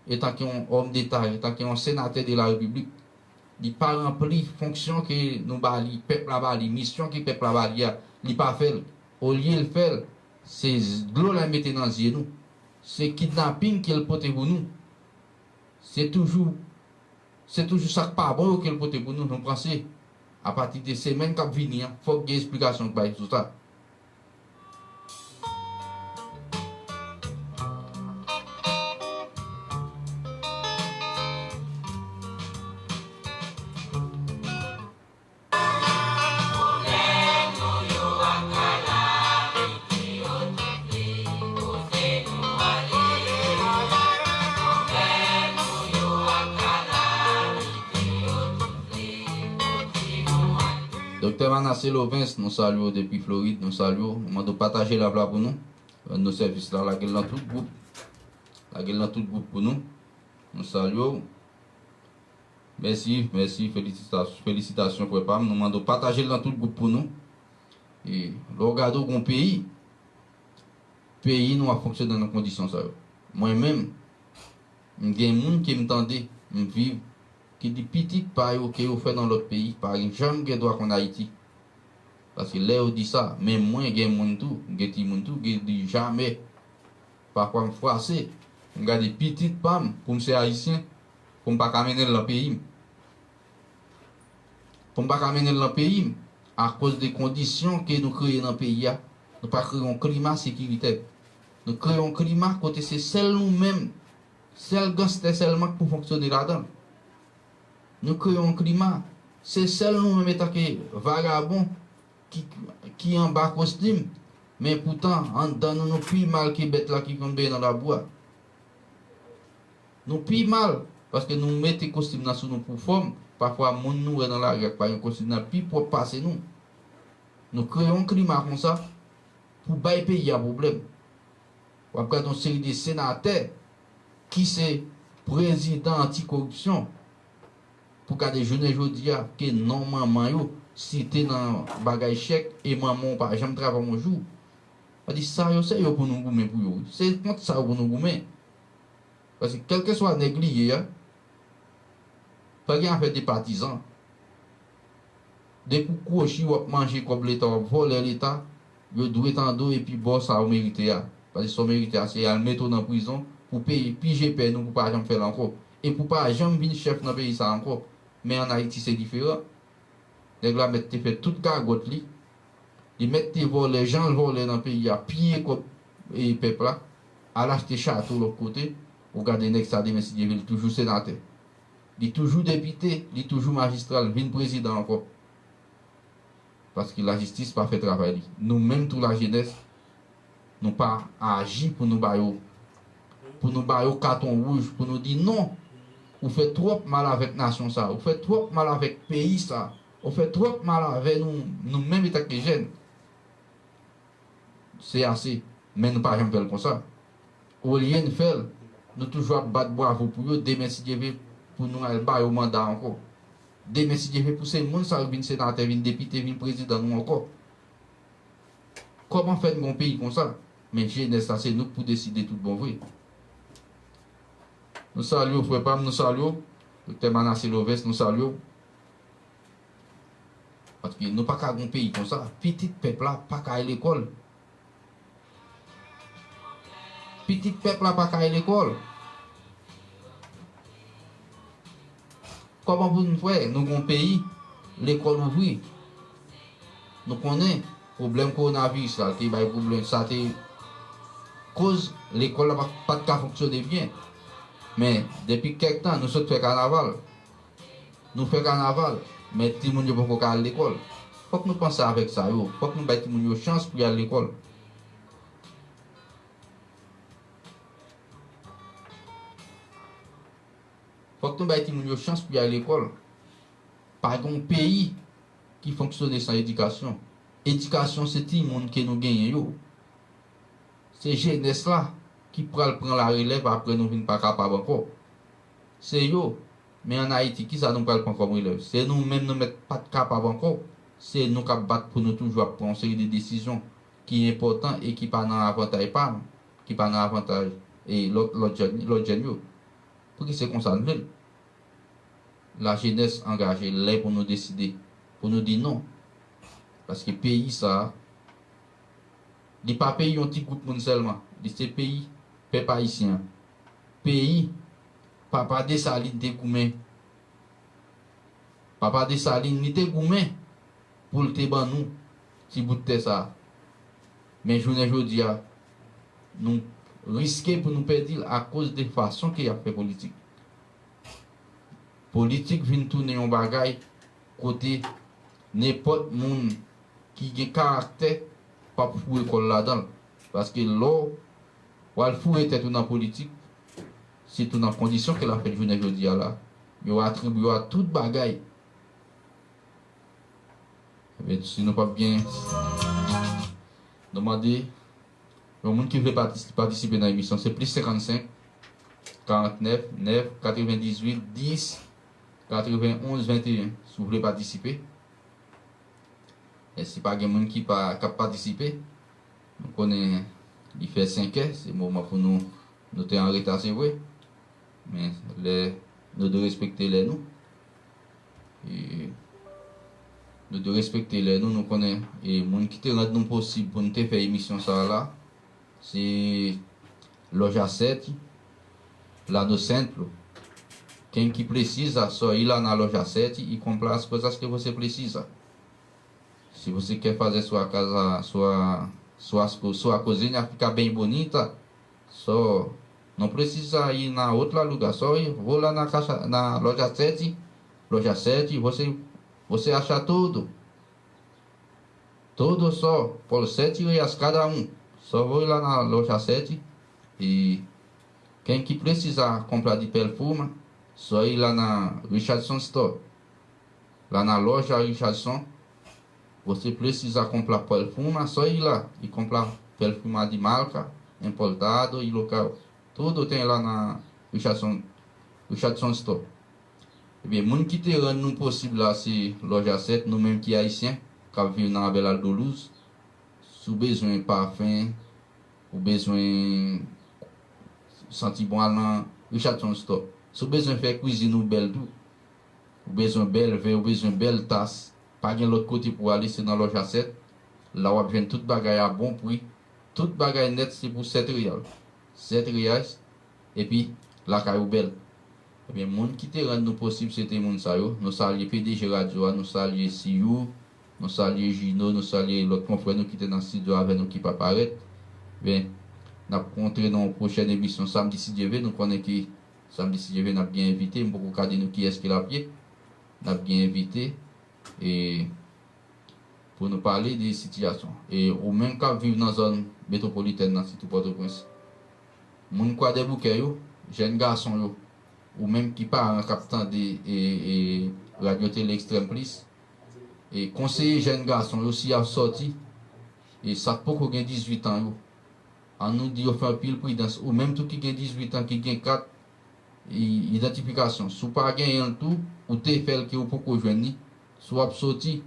l etanke yon òm deta, etanke yon senatè de la repiblik. Li pa ranpli fonksyon ke nou ba li, pèp la ba li, misyon ke pèp la ba li a, li pa fè l. Olye l fè l, se z-, dlo l al mete nan zye nou. Se kidnaping ke l pote pou nou. Se toujou, se toujou sa k pa bon yo ke l pote pou nou. Nou panse, apati de semèn k ap vini an, fòk gen esplikasyon k bay sou sa. Doktè Manassé Lovens, nou salye w depi Florid, nou salye w. Nou mande w pataje live la pou nou. Rann nou sèvis la, lage l nan tout gwoup. Lage l nan tout gwoup pou nou. Nou salye w. Mèsi, mèsi, felisita-, felisitasyon, frè pa m. Nou mande w pataje l nan tout gwoup pou nou. E lè w gade w gon peyi, peyi nou ap fonksyone nan kondisyon sa yo. Mwen menm, m gen moun ke m tande, m viv, ki di pitit pa yo ke yo fè nan lòt peyi, pa janm gen dwa konn Ayiti. Paske lè yo di sa, menm mwen gen moun tou, m gen timoun tou, ki di jamè. Pafwa m fwase, m gade pitit pa m, pou m se ayisyen, pou m pa ka mennen l nan peyi m. Pou m pa ka mennen l nan peyi m, akoz de kondisyon ke nou kreye nan peyi a, nou pa kreye yon klima sekiritè. Nou kreye yon klima kote se sèl nou menm, sèl ganstè sèlman k pou fonksyone ladan l. Nou kreye yon klima, se sèl nou menm etanke vagabon ki, ki anba kostim, men poutan anndan nou, nou pi mal ke bèt la ki konn benyen nan labou a. Nou pi mal, paske nou mete kostim nan sou nou pou fòm, pafwa moun nou wè nan lari a k pa gen kostim nan pi pwòp pase nou. Nou kreye yon klima konsa pou bay peyi a pwoblèm. W ap gade yon seri de senatè ki se prezidan antikoripsyon. Pou gade jounen jodi a, ke non manman yo site nan bagay chèk e manman w pa janm travay yon jou. Sa di sa yo se yo pou nou goumen pou yo wi. Se kont sa yo pou nou goumen. Paske kèlkeswa nèg li ye a, pa gen afè de patizan. Depi w kwochi, w ap manje kòb leta, w ap vòlè leta, yo dwe tande w epi ba w sa w merite a. Paske sa w merite a, se al mete w nan prizon pou peye pije pèn ou pou pa janm fè l ankò. E pou pa janm vin chèf nan peyi sa a ankò. Men ann Ayiti, se diferan. Nèg la mèt te fè tout gagòt li. Li mèt te vòlè, jan l vòlè nan peyi a, piye kòb, e, pèp la, al achte chato lòt kote. Ou gade nèg sa demen, si Dye vle, li toujou senatè. Li toujou depite, li toujou majistra, l vin prezidan ankò. Paske lajistis pa fè travay li. Nou menm tou lajenès, nou pa aji pou nou ba yo, pou nou ba yo katon wouj, pou nou di non, ou fè twòp mal avèk nasyon sa, ou fè twòp mal avèk peyi sa, ou fè twòp mal avè nou, nou menm etanke jèn. Se ase, men nou pa janm fè l konsa. Olye n fè l, nou toujou ap bat bwavo pou yo, demen si Dye vle, pou nou al ba yo manda ankò. Demen si Dye vle, pou se moun sa yo vin senatè, vin depite, vin prezidan nou ankò. Kòman fè n gon peyi konsa? Men jenès la, se nou k pou deside tout bon vre. Nou salye w, frè pa m, nou salye w. Doktè Manassé Lovens, nou salye w. Paske nou pa ka gon peyi konsa. Pitit pèp la pa ka al lekòl. Pitit pèp la pa ka al lekòl. Kòman pou nou fè? Nou gon peyi, lekòl ouvri. Nou konnen pwoblèm kowonaviris la, te bay pwoblèm, sa te koz lekòl la pa, pa t ka fonksyone byen. Men, depi kèk tan, nou sot fè kanaval. Nou fè kanaval, men timoun yo poko ka al lekòl. Fòk nou panse avèk sa yo. Fòk nou bay timoun yo chans pou y al lekòl. Fòk nou bay timoun yo chans pou y al lekòl. Pa gen yon peyi ki fonksyone san edikasyon. Edikasyon se timoun ke nou genyen yo. Se jenès la ki pral pran larelèv apre nou vin pa kapab ankò. Se yo. Men ann Ayiti, kisa nou pral pran kòm relèv? Se nou menm nou mèt pa t kapab ankò. Se nou k ap bat pou nou toujou ap pran yon seri de desizyon ki enpòtan e ki pa nan avantay pa m, ki pa nan avantay e lòt, lòt jèn, lòt jèn yo. Pouki se konsa n vle l? Lajenès angaje, lè pou nou deside, pou nou di non. Paske peyi sa a, li pa peyi yon ti gwoup moun sèlman. Li se peyi pèp ayisyen an. Peyi papa Desalin te goumen. Papa Desalin, li te goumen pou l te ban nou ti bout tè sa a. Men jounen jodi a, nou riske pou nou pèdi l akoz de fason ke y ap fè politik. Politik vin tounen yon bagay kote nenpòt moun ki gen karaktè p ap foure kò l ladan l. Paske lè w al foure tèt ou nan politik, sitou nan kondisyon ke l ap fèt jounen jodi a la, yo atribye w a tout bagay. Ebyen, si nou p ap gen, nou mande yon moun ki vle patis-, patisipe nan emisyon, se plis senkannsenk, karantnèf, nèf, katrevendizuit, dis, katrevenonz, venteyen, si w vle patisipe. E si pa gen moun ki pa, k ap patisipe, nou konnen li fè senkè, se moman pou nou, nou te an reta, se vre. Men lè, nou dwe respekte lè nou. E nou dwe respekte lè nou, nou konnen, e moun ki te rann nou posib pou nou te fè emisyon sa a la, se Loja Sete, lá no centro. Quem que precisa, só ir lá na Loja Sete e comprar as coisas que você precisa. Se você quer fazer sua casa, sua, suas, co- sua cozinha ficar bem bonita, só não precisa ir na outro lugar, só ir, vou lá na caixa, na Loja Sete, Loja Sete, você, você acha tudo. Tudo só por sete reais cada um. Só vou ir lá na Loja Sete e quem que precisar comprar de perfume, só ir lá na Richardson Store. Lá na Loja Richardson, você precisa comprar perfume, só ir lá e comprar perfume de marca, importado e local. Tudo tem lá na Richardson, Richardson Store. Ebyen, moun ki te rann nou posib la, se Loja Sete, nou menm ki ayisyen, k ap viv nan Abel Aldo Luz. Si w bezwen pafen, ou bezwen santi bon, al nan Richardson Store. Si w bezwen fè kwizin ou bèl tou, ou bezwen bèl vè, ou bezwen bèl tas, pa gen lòt kote pou w ale, se nan Loja Sete. La w ap jwenn tout bagay a bon pri, tout bagay nèt se pou sèt reyal. Sèt reyal, epi lakay ou bèl. Ebyen, moun ki te rann nou posib, se te moun sa yo. Nou salye P D G radyo a, nou salye Siyou, nou salye Jino, nou salye lòt konfrè nou ki te nan estidyo avè nou ki pa parèt. Ebyen, n ap kontre nan yon pwochèn emisyon samdi si Dye vle. Nou konnen ke samdi si Dye vle, n ap gen envite. M poko ka di nou kiyès ke l ap ye. N ap gen envite. E pou nou pale de sitiyasyon. E ou menm k ap viv nan zòn metwopolitèn nan, sitou Pòtoprens, moun Kwadèboukè yo, jèn gason yo, ou menm ki paran k ap tande e, e Radyo Tele Ekstrèm Plis, e konseye jèn gason yo, si y ap sòti, e sa k poko gen dizuit an yo, ann nou di yo fè anpil pridans. Ou menm tou ki gen dizuit an, ki gen kat i- idantifikasyon, si w pa genyen l tou, ou te fè l ke ou poko jwenn li, si w ap soti,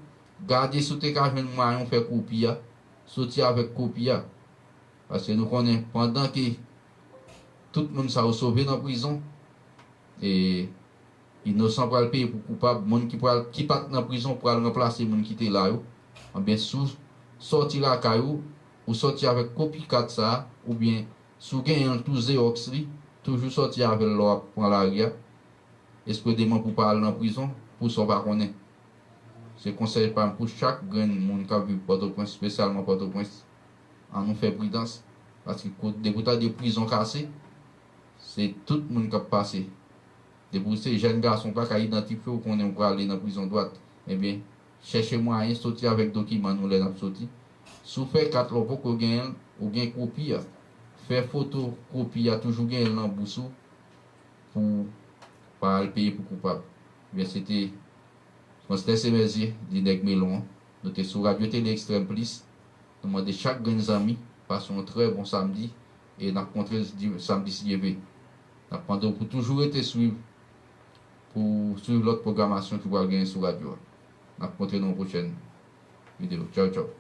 gade si w te ka jwenn mwayen w fè kopi a, soti avèk kopi a. Paske nou konnen, pandan ke tout moun sa yo sove nan prizon, e inosan pral peye pou koupab, moun ki pral, ki pa t nan prizon pral ranplase moun ki te la yo. Anben, si w sòti lakay ou, ou sòti avèk kopi kat sa a, oubyen si w genyen l tou xerox li, toujou sòti avè l lè w ap pran lari a. Espredeman pou w pa al nan prizon pou sa w pa konnen. Se konsèy pa m pou chak grenn moun k ap viv Pòtoprens, espesyalman Pòtoprens. Ann nou fè pridans, paske kot, depi w tande prizon kase, se tout moun k ap pase. Depi w se jèn gason, w pa ka idantifye w, konnen w prale nan prizon dwat. Ebyen, chèche mwayen soti avèk dokiman nou lè n ap soti. Si w fè kat la, w poko genyen l, ou gen kopi a. Fè foto kopi a, toujou genyen l nan bous ou pou w pa al peye pou koupab. Ebyen, se te Konstans Emèzye, di Nèg Melon an. Nou te sou Radyo Tele Ekstrèm Plis. Nou mande chak grenn zanmi pase yon trè bon samdi e n ap kontre di-, samdi si Dye vle. N ap mande w pou toujou rete swiv, pou swiv lòt pwogramasyon ki pral genyen sou radyo a. N ap kontre nan yon pwochèn videyo. Tchaw, tchaw.